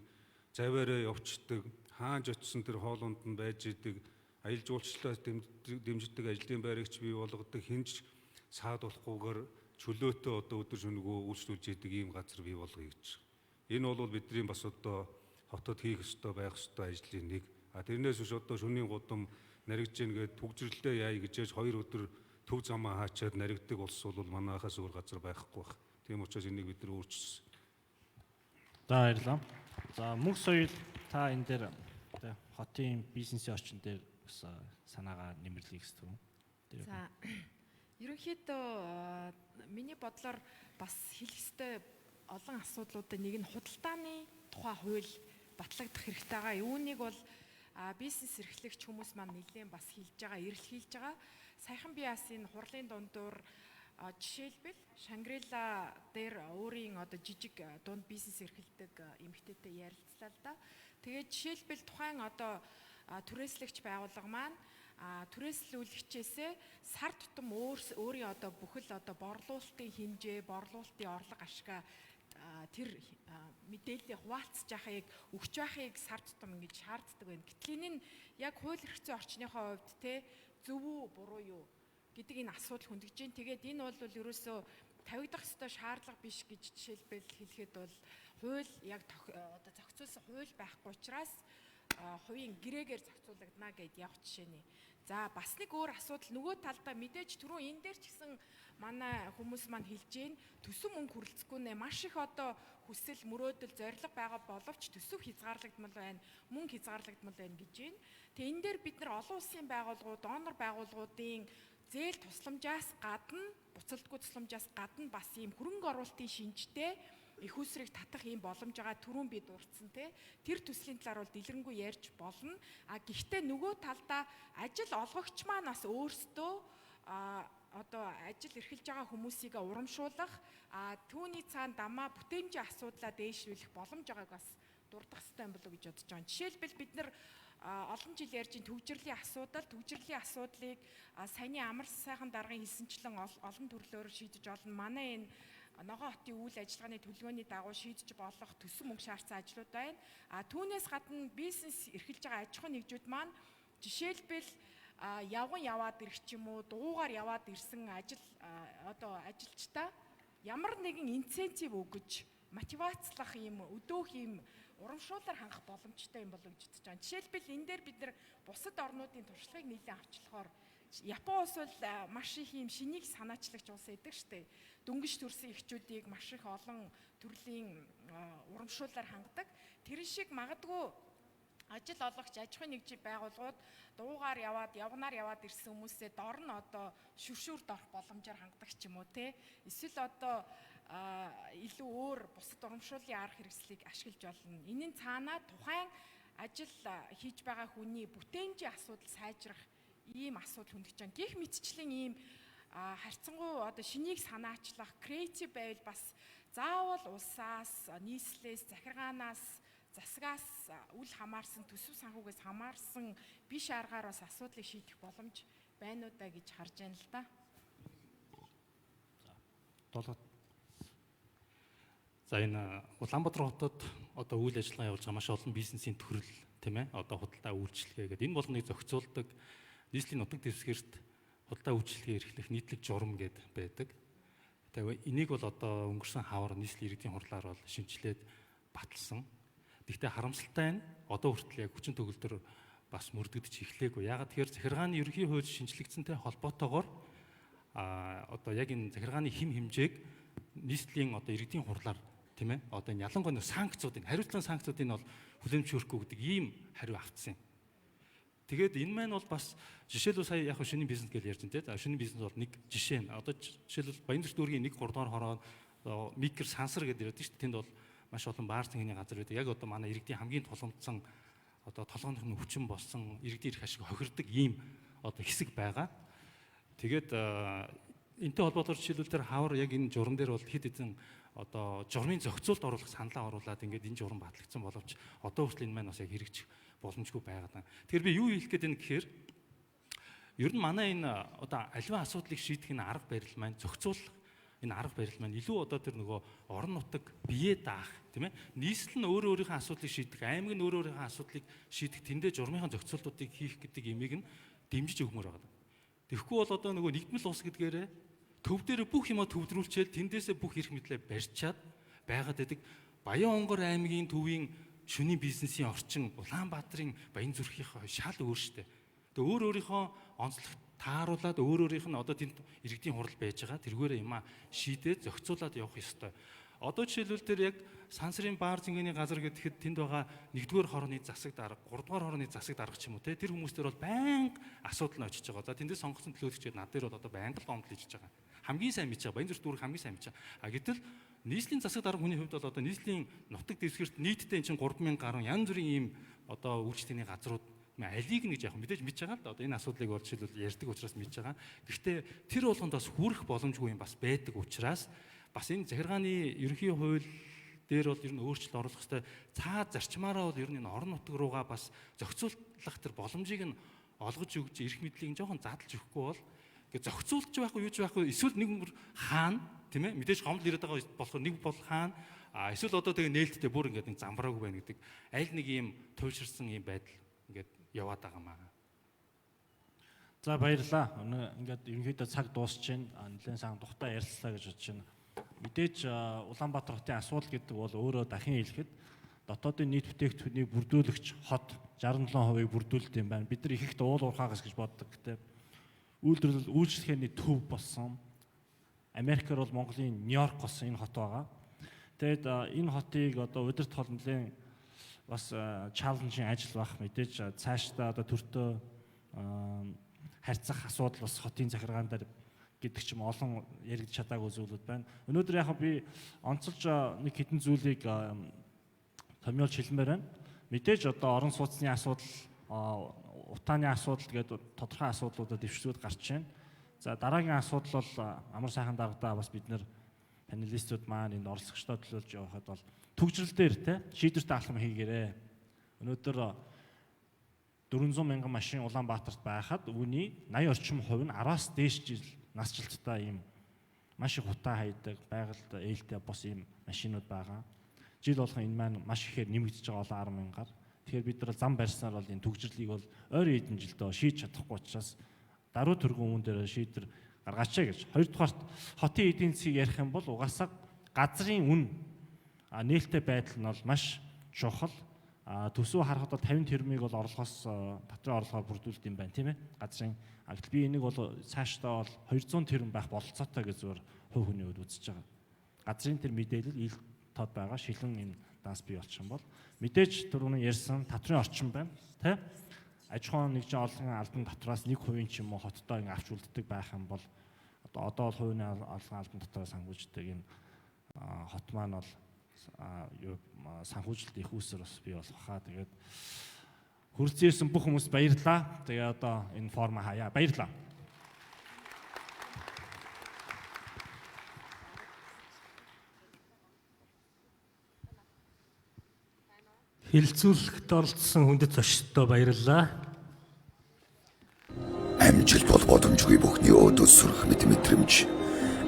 заваараа явцдаг, хаанч очисон тэр хоолунд нь байж идэг, аялал жуулчлалаас дэмждэг, ажлын байрагч бий болгодог, хинч саад болохгүйгээр чөлөөтэй одоо өдөр шөнөгүй үйлчлүүлж идэг ийм газар бий болгоё гэж. Энэ бол бидний бас одоо хотод хийх ёстой байх ёстой ажлын нэг. А тэрнээс биш одоо шөнийн гудам наригж гин гээд түгжрэлдээ яая гэж яаж 2 өдөр төв замаа хаачаад наригддаг улс бол манайхаас өөр газар байхгүй байх. Тийм учраас энийг бид нар өөрчилсөн. За баярлалаа. За мөнх соёл та энэ дээр хотын бизнесийн орчин дээр бас санаагаа нэмэрлэе гэсэн үг. За ерөнхийдөө миний бодлоор бас хэлэх ёстой олон асуудлуудын нэг нь худалдааны тухай хууль батлагдах хэрэгтэй байгаа. Үүнийг бол бизнес эрхлэгч хүмүүс маань нэлээд бас хэлж байгаа, эрэл хэлж байгаа. Саяхан би бас энэ хурлын дундуур жишээлбэл Шангрила дээр өөрийн одоо жижиг дунд бизнес эрхэлдэг эмэгтэйтэй ярилцлаа л да. Тэгээд жишээлбэл тухайн одоо түрээслэгч байгууллага маань түрээслүүлэгчээсээ сар тутам өөрийн одоо бүхэл одоо борлуулалтын хэмжээ, борлуулалтын орлого ашгаа тэр мэдээллийг хуваалцж байхыг, өгч байхыг сар тутам ингэж шаарддаг байна. Гэтэл энэ нь яг хууль эрх зүйн орчныхоо хувьд те зөв үү, буруу юу гэдэг энэ асуудал хөндөгж байна. Тэгээд энэ бол ерөөсөө тавигдах ёстой шаардлага биш гэж жишээлбэл хэлэхэд бол хууль яг одоо зохицуулсан хууль байхгүй учраас хувийн гэрээгээр зохицуулагдана гэд явах жишээний. За бас нэг өөр асуудал нөгөө талдаа мэдээж түрүүн энэ дээр ч гэсэн манай хүмүүс маань хэлж гин төсөв мөнгө хүрэлцэхгүй нэ маш их одоо хүсэл мөрөөдөл зорилго байгаа боловч төсөв хязгаарлагдмал байна, мөнгө хязгаарлагдмал байна гэж гин. Тэгээ энэ дээр бид нар олон улсын байгууллагууд, донор байгууллагуудын зээл тусламжаас гадна, буцалтгүй тусламжаас гадна бас ийм хөрөнгө оруулалтын шинжтэй их усрыг татах ийм боломж байгаа түрүүн би дурдсан те тэр төслийн талаар бол дэлгэрэнгүй ярьж болно. А гэхдээ нөгөө талдаа ажил олгогч маань бас өөрсдөө одоо ажил эрхэлж байгаа хүмүүсийг урамшуулах, түүний цаана дамаа бүтээмжийн асуудлаа дээшлүүлэх боломж байгааг бас дурдах хэрэгтэй юм болов уу гэж бодож байгаа. Жишээлбэл бид нар олон жил ярьж ин төвжирлийн асуудал, төвжирлийн асуудлыг саяны амар сайхан даргын хэлсэнчлэн олон төрлөөр шийдэж олно. Манай энэ Ногоон хотын үйл ажиллагааны төлөвлөгөөний дагуу шийдэж болох төсөв мөнгө шаардсан ажлууд байна. А түүнээс гадна бизнес эрхэлж байгаа аж ахуйн нэгжүүд маань жишээлбэл явган яваад ирэх ч юм уу, дугуугаар яваад ирсэн ажил одоо ажилчдаа ямар нэгэн инцентив өгөж мотивацлах юм өдөөх юм урамшууллаар хангах боломжтой юм болов уу гэж бодож байгаа. Жишээлбэл энэ дээр бид нар бусад орнуудын туршлагыг нэлээд авчлахоор Япон улс бол маш их юм шинийг санаачлагч улс байдаг штэ. Дөнгөж төрсэн эхчүүдийг маш их олон төрлийн урамшууллаар хангадаг. Тэр шиг магадгүй Ажил олгогч, аж ахуйн нэгжийн байгууллагууд дуугаар яваад, явганаар яваад ирсэн хүмүүсээ дор нь одоо шүршүүрт орох боломжоор хангадаг ч юм уу те. Эсвэл одоо илүү өөр бусад урамшууллын арга хэрэгслийг ашиглаж болно. Энэ нь цаанаа тухайн ажил хийж байгаа хүний бүтээмжийн асуудал сайжрах ийм асуудал хөндөж байгаа. Гэх мэтчлийн ийм харьцангуй одоо шинийг санаачлах, креатив байвал бас заавал улсаас, нийслэлээс, захиргаанаас, засгаас үл хамаарсан, төсөв санхүүгээс хамаарсан биш аргаар бас асуудлыг шийдэх боломж байна уу да гэж харж байна л да. За. Долгот. За, энэ Улаанбаатар хотод одоо үйл ажиллагаа явуулж байгаа маш олон бизнесийн төрөл, тийм ээ, одоо худалдаа үйлчилгээ гэдэг энэ болгоныг зохицуулдаг нийслэлийн нутаг дэвсгэрт худалдаа үйлчилгээ эрхлэх нийтлэг журам гэд байдаг. Тэгээ энийг бол одоо өнгөрсөн хавар нийслэлийн иргэдийн хурлаар бол шинжилээд баталсан. Гэхдээ харамсалтай нь одоо хүртэл яг хүчин төгөлдөр бас мөрдөгдөж эхлээгүй. Яагаад тэгэхээр захиргааны ерөнхий хууль шинжлэгдсэнтэй холбоотойгоор одоо яг энэ захиргааны хэм хэмжээг нийслэлийн одоо иргэдийн хурлаар, тийм ээ, одоо энэ ялангуяа нэг санкцуудын, хариуцлагын санкцуудыг бол хүлээн зөвшөөрөхгүй гэдэг ийм хариу автсан юм. Тэгээд энэ маань бол бас жишээлбэл сая яг шинэ бизнес гэж ярьж байна те. За, шинэ бизнес бол нэг жишээ нь. Одоо жишээлбэл Баян дүүргийн 1 3 дугаар хороо микро сансар гэдэг яриад шүү дээ. Тэнд бол маш олон баар цэнгэний газар байдаг. Яг одоо манай иргэдийн хамгийн тулгамдсан, одоо толгойнх нь өвчин болсон, иргэдийн эрх ашиг хохирдог ийм одоо хэсэг байгаа. Тэгээд энэтэй холбоотойгоор жишээлбэл тэр хавар яг энэ журам дээр бол хэд хэдэн одоо журмын зохицуулт оруулах саналаа оруулаад ингээд энэ журам батлагдсан боловч одоо хүртэл энэ маань бас яг хэрэгжих боломжгүй байгаад байна. Тэгэхээр би юу хэлэх гээд байна гэхээр ер нь манай энэ одоо аливаа асуудлыг шийдэх энэ арга барил маань, зохицуулах энэ арга барил маань илүү одоо тэр нөгөө орон нутаг бие даах, тийм ээ, нийслэл нь өөрөө өөрийнхөө асуудлыг шийдэх, аймаг нь өөрөө өөрийнхөө асуудлыг шийдэх, тэндээ журмынхаа зохицуултуудыг хийх гэдэг имийг нь дэмжиж өгмөр байгаа. Тэгэхгүй бол одоо нөгөө нэгдмэл улс гэдгээрээ төв дээр бүх юмаа төвдрүүлчээл тэндээсээ бүх эрх мэдлээ барьчаад байгаад байдаг. Баян-Онгор аймгийн төвийн шөнийн бизнесийн орчин Улаанбаатарын Баян зүрхийнхээ шал өөр штэ. Тэгээ өөр өөрийнхөө онцлогт тааруулаад өөр өөрийнх нь одоо тэнд иргэдийн хурал байж байгаа. Тэргээрээ юмаа шийдээд зохицуулаад явах ёстой. Одоо жишээлбэл тэр яг сансрын баар зингэний газар гэхэд тэнд байгаа 1-р хорооны засаг дарга, 3-р хорооны засаг дарга ч юм уу те, тэр хүмүүс дээр бол байнга асуудал нь очиж байгаа. За, тэндээс сонгосон төлөөлөгчид над дээр бол одоо байнга л гомдол хийж байгаа. Хамгийн сайн мэдж байгаа. Баян зүрх дүүрэг хамгийн сайн мэдж байгаа. А гэтэл нийслэлийн засаг дарга хүний хувьд бол одоо нийслэлийн нутаг дэвсгэрт нийтдээ эн чинь 3000 гаруй янз бүрийн ийм одоо үйлчлэгээний газрууд алийг нь гэж яг мэдээж мэдж байгаа л да. Одоо энэ асуудлыг бол жишээлбэл ярьдаг учраас мэдж байгаа. Гэхдээ тэр болгонд бас хүрэх боломжгүй юм бас байдаг учраас бас энэ захиргааны ерөнхий хууль дээр бол ер нь өөрчлөлт оруулах хэрэгтэй. Цаад зарчмаараа бол ер нь энэ орон нутг руугаа бас зохицуулах тэр боломжийг нь олгож өгч, эрх мэдлийг жоохон задлж өгөхгүй бол ингээ зохицуулж байхгүй, юу ч байхгүй, эсвэл нэг мөр хаана, тийм ээ, мэдээж гомдол ирээд байгаа болохоор нэг бол хаана, а эсвэл одоо тэгээ нээлттэй бүр ингээд нэг замбраагүй байна гэдэг аль нэг ийм туйлширсан ийм байдал ингээд яваад байгаа маа. За, баярлалаа. Өнөө ингээд ерөнхийдөө цаг дуусч байна. Нэлээд сайн тухтай ярилцлаа гэж бодож байна. Мэдээж Улаанбаатар хотын асуудал гэдэг бол өөрөө дахин хэлэхэд дотоодын нийт бүтээгдэхүүнийг бүрдүүлэгч хот 67%-ийг бүрдүүлдэг юм байна. Бид нар их ихтэй уул уурхаагаас гэж боддог. Гэтэ үйлдвэрлэл үйлчлэгээний төв болсон. Америкээр бол Монголын Нью-Йорк болсон энэ хот байгаа. Тэгээд энэ хотыг одоо удирдах бол нэлээд бас challenge-ийн ажил байх. Мэдээж цаашдаа одоо төртөө харьцах асуудал бас хотын захиргаан дээр гэдэг ч юм, олон яригдж чадаагүй зүйлүүд байна. Өнөөдөр яг би онцолж нэг хэдэн зүйлийг томьёолж хэлмээр байна. Мэдээж одоо орон сууцны асуудал, утааны асуудал гэдэг тодорхой асуудлуудад дэвшилтүүд гарч байна. За, дараагийн асуудал бол амар сайхан даргадаа бас бид нэр панелистууд маань энд оролцогчдод төлөөлж явахад бол түгжрэл дээр те шийдвэртэй алхам хийгээрэй. Өнөөдөр 400 мянган машин Улаанбаатарт байхад үүний 80 орчим хувь нь 10-аас дээш жил насжилттай ийм маш их утаа хайдаг, байгальд ээлтэй бос ийм машинууд байгаа. Жил болгон энэ маань маш ихээр нэмэгдэж байгаа, олон 10 мянгаар. Тэгэхээр бид нар зам барьснаар бол энэ түгжрэлийг бол ойрын хэдэн жилдээ шийдэж чадахгүй учраас даруй түргэн үүн дээр шийдвэр гаргаач гэж. Хоёрдугаарт хотын эдийн засгийг ярих юм бол угаасаа газрын үн нээлттэй байдал нь бол маш чухал. Төсөв харахад бол 50 тэрмийг бол орлогоос, татврын орлогоор бүрдүүлдэг юм байна, тийм ээ. Газрын. Гэтэл би энийг бол цаашдаа бол 200 тэрбум байх бололцоотой гэж зүгээр хувь хүний хувьд үзэж байгаа. Газрын тэр мэдээлэл ил тод байгаа шилэн энэ данс бий болчих юм бол мэдээж түрүүний ярьсан татврын орчин байна, тэ? Аж ахуйн нэгжийн орлогын албан татвараас 1% ч юм уу хотдоо ингээ авч үлддэг байх юм бол одоо бол хувийн орлогын албан татвараас санхүүждэг энэ хот маань бол юу санхүүжилт их үүсвэр бас бий болох хаа. Тэгээд хүрэлцэн ирсэн бүх хүмүүст баярлалаа. Тэгээ одоо энэ форма хаяа. Баярлалаа. Хилцүүлэхэд оролцсон хүндэт зочдод баярлалаа. Амжилт бол боломжгүй бүхний өөдөөс сүрэх мэт мэдрэмж.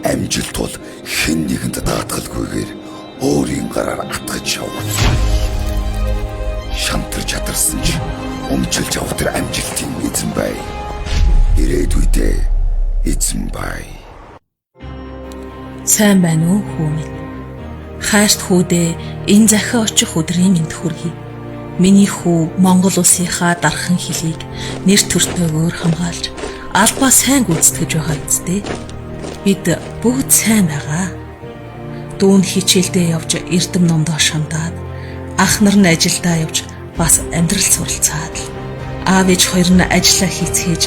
Амжилт бол хэн нэгэнд даатгалгүйгээр өөрийн гараар атгаж явах. Шантар чадарсан ч өмчилж авах тэр амжилтын эзэн бай. Ирээдүйдээ эзэн бай. Сайн байна уу хүү минь? Хайрт хүүдээ энэ захиа очих өдрийн мэнд хүргэе. Миний хүү Монгол улсынхаа дархан хөлийг нэр төртөөгөөр хамгаалж албаа сайн гүйцэтгэж байгаа үсттэй. Бид бүгд сайн байгаа. Дүүн хичээлдээ явж эрдэм номдоо шамдаад ах нар нь ажилдаа явж бас амьдрал суралцаад л аав ээж хоёр нь ажиллаа хийцгээж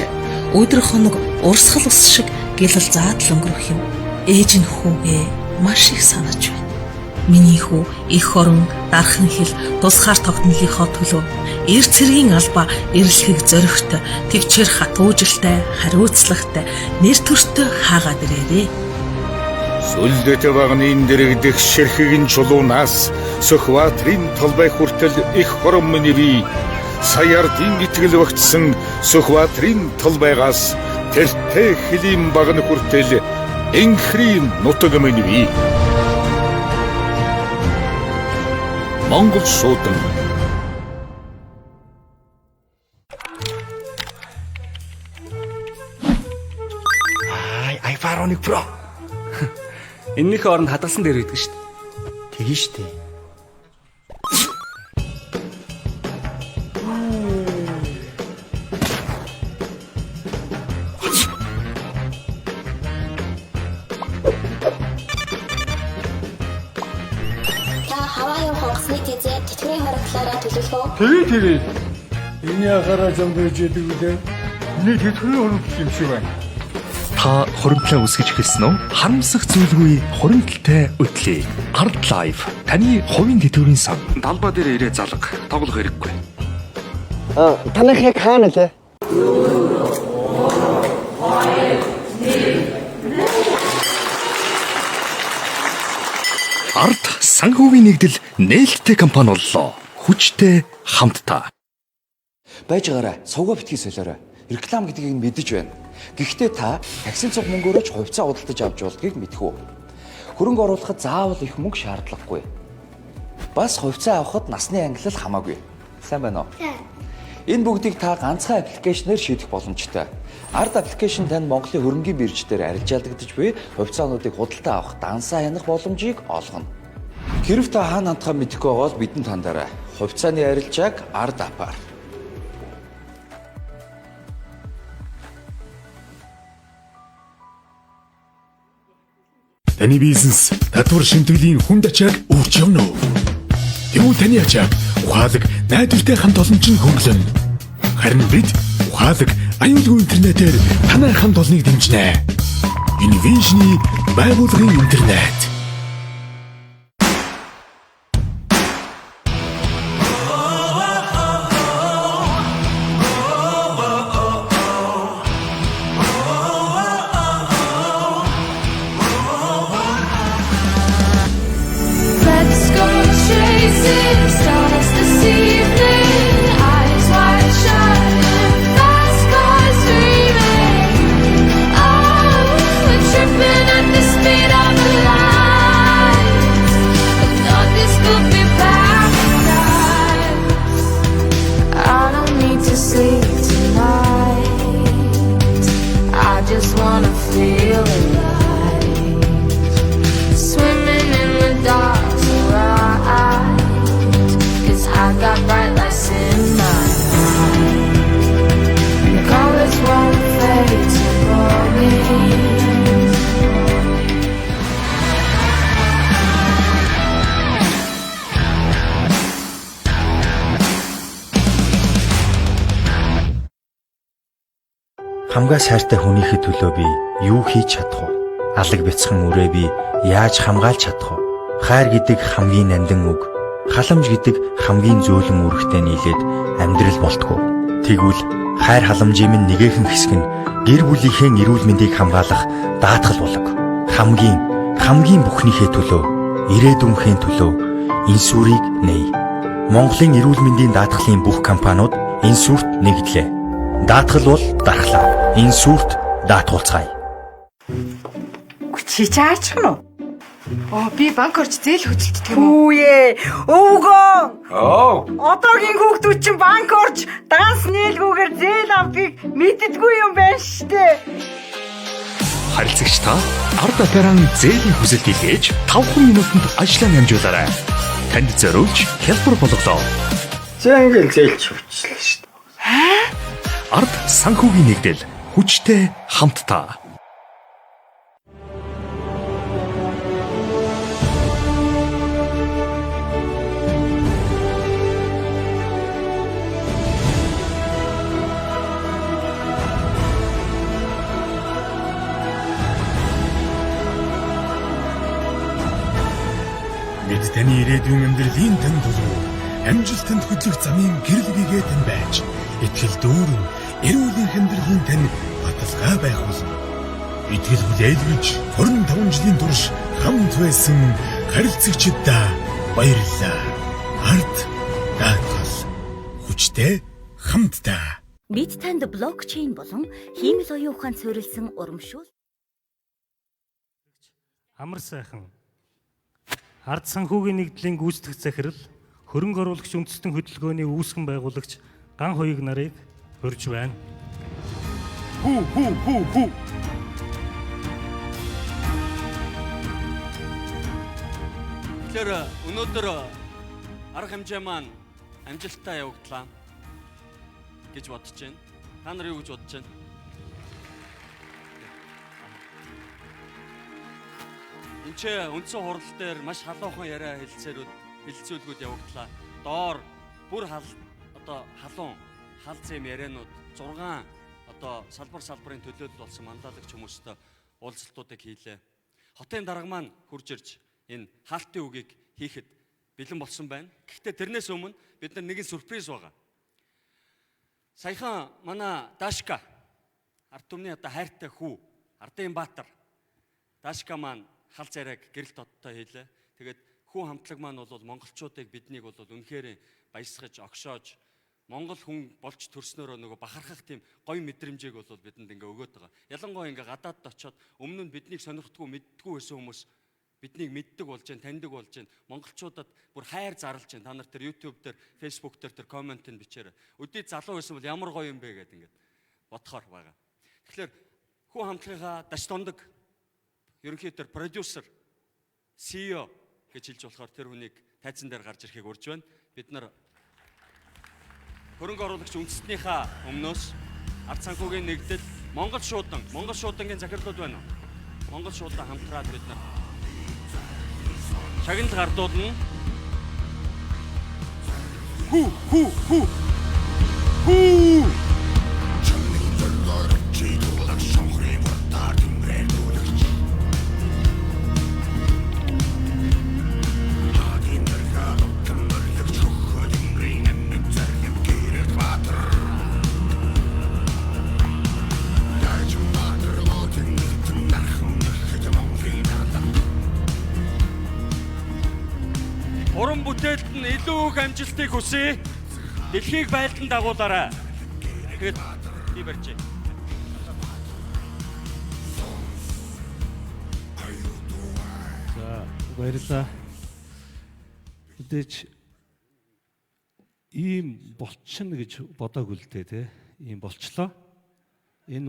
өдөр хоног урсгал ус шиг гэлэл заадал өнгөрөх юм. Ээж нь хүүгээ маш их санаж байна. Миний хүү эх орон, дархан хэл, тусгаар тогтнолынхоо төлөө эр цэргийн албаа эрлэхийг зоригтой, тэгчээр хатуужилтай, хариуцлагатай, нэр төртөө хаагаад ирээрээ. Сүлдэтэ багны дэрэгдэх шэрхэгэн чулуунаас Сүхбаатарын толгой хүртэл эх хором минь би саяардын итгэл багтсан Сүхбаатарын толгойгоос тэртээ хөлийн багны хүртэл инхрийн нутаг минь би. Монгол шуудан. Ай, iPhone Pro. Эннийхээ оронд хадгалсан дээр үйдэг шүү дээ. Тэгин шүү дээ. Та Хавайын хонгосны тэзээ тэтгэврийн хоригдлоороо төлөвлөх үү? Тэгээ. Энэ яхаараа зам дэж идэг үлээ. Миний тэтгэврийн хоригдол юм шиг байна. Та хуримтлаа үсгэж эхэлсэн үү? Харамсах зүйлгүй хуримтлалтай өтлөө. Hard Life таны хувийн тэтгэврийн сан. Талбай дээр ирээ залга. Тоглох хэрэггүй. Таных яг хаана лээ? Ард санхүүгийн нэгдэл нээлттэй компани боллоо. Хүчтэй хамтдаа. Байж байгаарай. Сувга битгий солиорой. Реклам гэдгийг нь мэдэж байна. Гэхдээ та таксин цуг мөнгөөрөө ч хувьцаа худалдаж авч болдгийг мэдэх үү? Хөрөнгө оруулахад заавал их мөнгө шаардлагагүй. Бас хувьцаа авахад насны ангилал хамаагүй. Сайн байна уу? Энэ бүгдийг та ганцхан аппликейшнээр шийдэх боломжтой. Ард аппликейшн танд Монголын хөрөнгийн бирж дээр арилжаалагдаж буй хувьцаануудыг худалдаа авах, дансаа хянах боломжийг олгоно. Хэрв та хаана хандхаа мэдэхгүй байгаа бол бидэнд хандаарай. Хувьцааны арилжааг Ард апаар. Таны бизнес татвар шимтгэлийн хүнд ачааг үүрч явна уу? Тэгвэл таны ачааг ухаалаг найдвартай хамт олон чинь хөнгөлнө. Харин бид ухаалаг аюулгүй интернетээр танай хамт олныг дэмжинэ. Invision-ы байгууллагын интернет. Let's go chasing stars this evening. Eyes wide shut and fast cars dreaming. Oh, we're tripping at the speed of light. Хамгаас хайртай хүнийхээ төлөө би юу хийж чадах вэ? Алаг бяцхан үрээ би яаж хамгаалж чадах вэ? Хайр гэдэг хамгийн нандин үг, халамж гэдэг хамгийн зөөлөн үүрэгтэй нийлээд амьдрал болтгоо. Тэгвэл хайр халамжийн минь нэгэхэн хэсэг нь гэр бүлийнхээ эрүүл мэндийг хамгаалах даатгал болог. Хамгийн хамгийн бүхнийхээ төлөө, ирээдүйнхээ төлөө инсүрийг нээе. Монголын эрүүл мэндийн даатгалын бүх компаниуд инсүрт нэгдлээ. Даатгал бол дархлаа. Инсүрт даатгуулцгаая. Чи чаачих нь уу? Оо би банк орж зээл хөдөлтдөг юм уу? Хүүе, өвгөө. Оо. Одоогийн хүүхдүүд чинь банк орж данс нээлгүүгээр зээл авдгийг мэддэггүй юм байна штэ. Харилцагч та ард аппаран зээлийн хүсэлт илгээж 5 минутанд ажлаа амжуулаарай. Танд зориулж хялбар болголоо. За ингээл зээлч явчихлаа штэ. Ард санхүүгийн нэгдэл хүчтэй хамтдаа. Бид таны ирээдүйн амьдралын тань төлөв амжилтанд хөтлөх замын гэрэл гэгээ тань байж итгэл дүүрэн эрүүл энх амьдралын тань баталгаа байх болно. Итгэл хүлээлгэж 25 жилийн турш хамт байсан харилцагчдаа баярлалаа. Ард даатгал хүчтэй хамтдаа. Бид танд блокчейн болон хиймэл оюун ухаанд суурилсан урамшуул Амар сайхан. Ард санхүүгийн нэгдлийн гүйцэтгэх захирал, хөрөнгө оруулагч үндэстэн хөдөлгөөний үүсгэн байгуулагч Ган Хуйг нарыг хөрж байна. Хүү хүү хүү хүү. Тэгэхээр өнөөдөр арга хэмжээ маань амжилттай явагдлаа гэж бодож байна. Та нар юу гэж бодож байна? Энд ч үндсэн хурал дээр маш халуухан яриа хэлцээрүүд хэлцүүлгүүд явагдлаа. Доор бүр хал одоо халуун хал зэм ярианууд 6 одоо салбар салбарын төлөөлөл болсон мандалагч хүмүүстэй уулзалтуудыг хийлээ. Хотын дарга маань хурж ирж энэ хаалтын үгийг хийхэд бэлэн болсон байна. Гэхдээ тэрнээс өмнө бид нар нэгэн сюрприз байгаа. Саяхан манай Дашка ард түмний одоо хайртай хүү Ардын Баатар Дашка маань хал царайг гэрэлт одтой хийлээ. Тэгээд хүү хамтлаг маань бол монголчуудыг биднийг бол үнэхээр баясгаж, огшоож Монгол хүн болж төрснөөрөө нөгөө бахархах тийм гоё мэдрэмжийг бол бидэнд ингээ өгөөд байгаа. Ялангуяа ингээ гадаадд очиод өмнө нь биднийг сонирхдаггүй, мэддэггүй байсан хүмүүс биднийг мэддэг болж байна, таньдаг болж байна. Монголчуудад бүр хайр зарлж байна. Та нар тэр YouTube дээр, Facebook дээр тэр комментыг бичээрэй. Өдий залуу байсан бол ямар гоё юм бэ гэдэг ингээд бодохоор байгаа. Тэгэхээр хүү хамтлагийнхаа даш дондог ерөнхийдөө продюсер, CEO гэж хэлж болохоор тэр хүнийг тайзан дээр гарч ирэхийг урьж байна. Бид нар хөрөнгө оруулагч үндэстнийхаа өмнөөс ард санхүүгийн нэгдэл Монгол шуудан, Монгол шуудангийн захирлууд байна уу? Монгол шуудан хамтраад бид нар шагнал гардуулна. Хүү хүү хүү хүү. Уран бүтээлд нь илүү их амжилтыг хүсье. Дэлхийг байлдан дагуулаарай. Тэгээд би барьжээ. За баярлалаа. Мэдээж ийм болчихно гэж бодоогүй л дээ, тэ. Ийм болчлоо. Энэ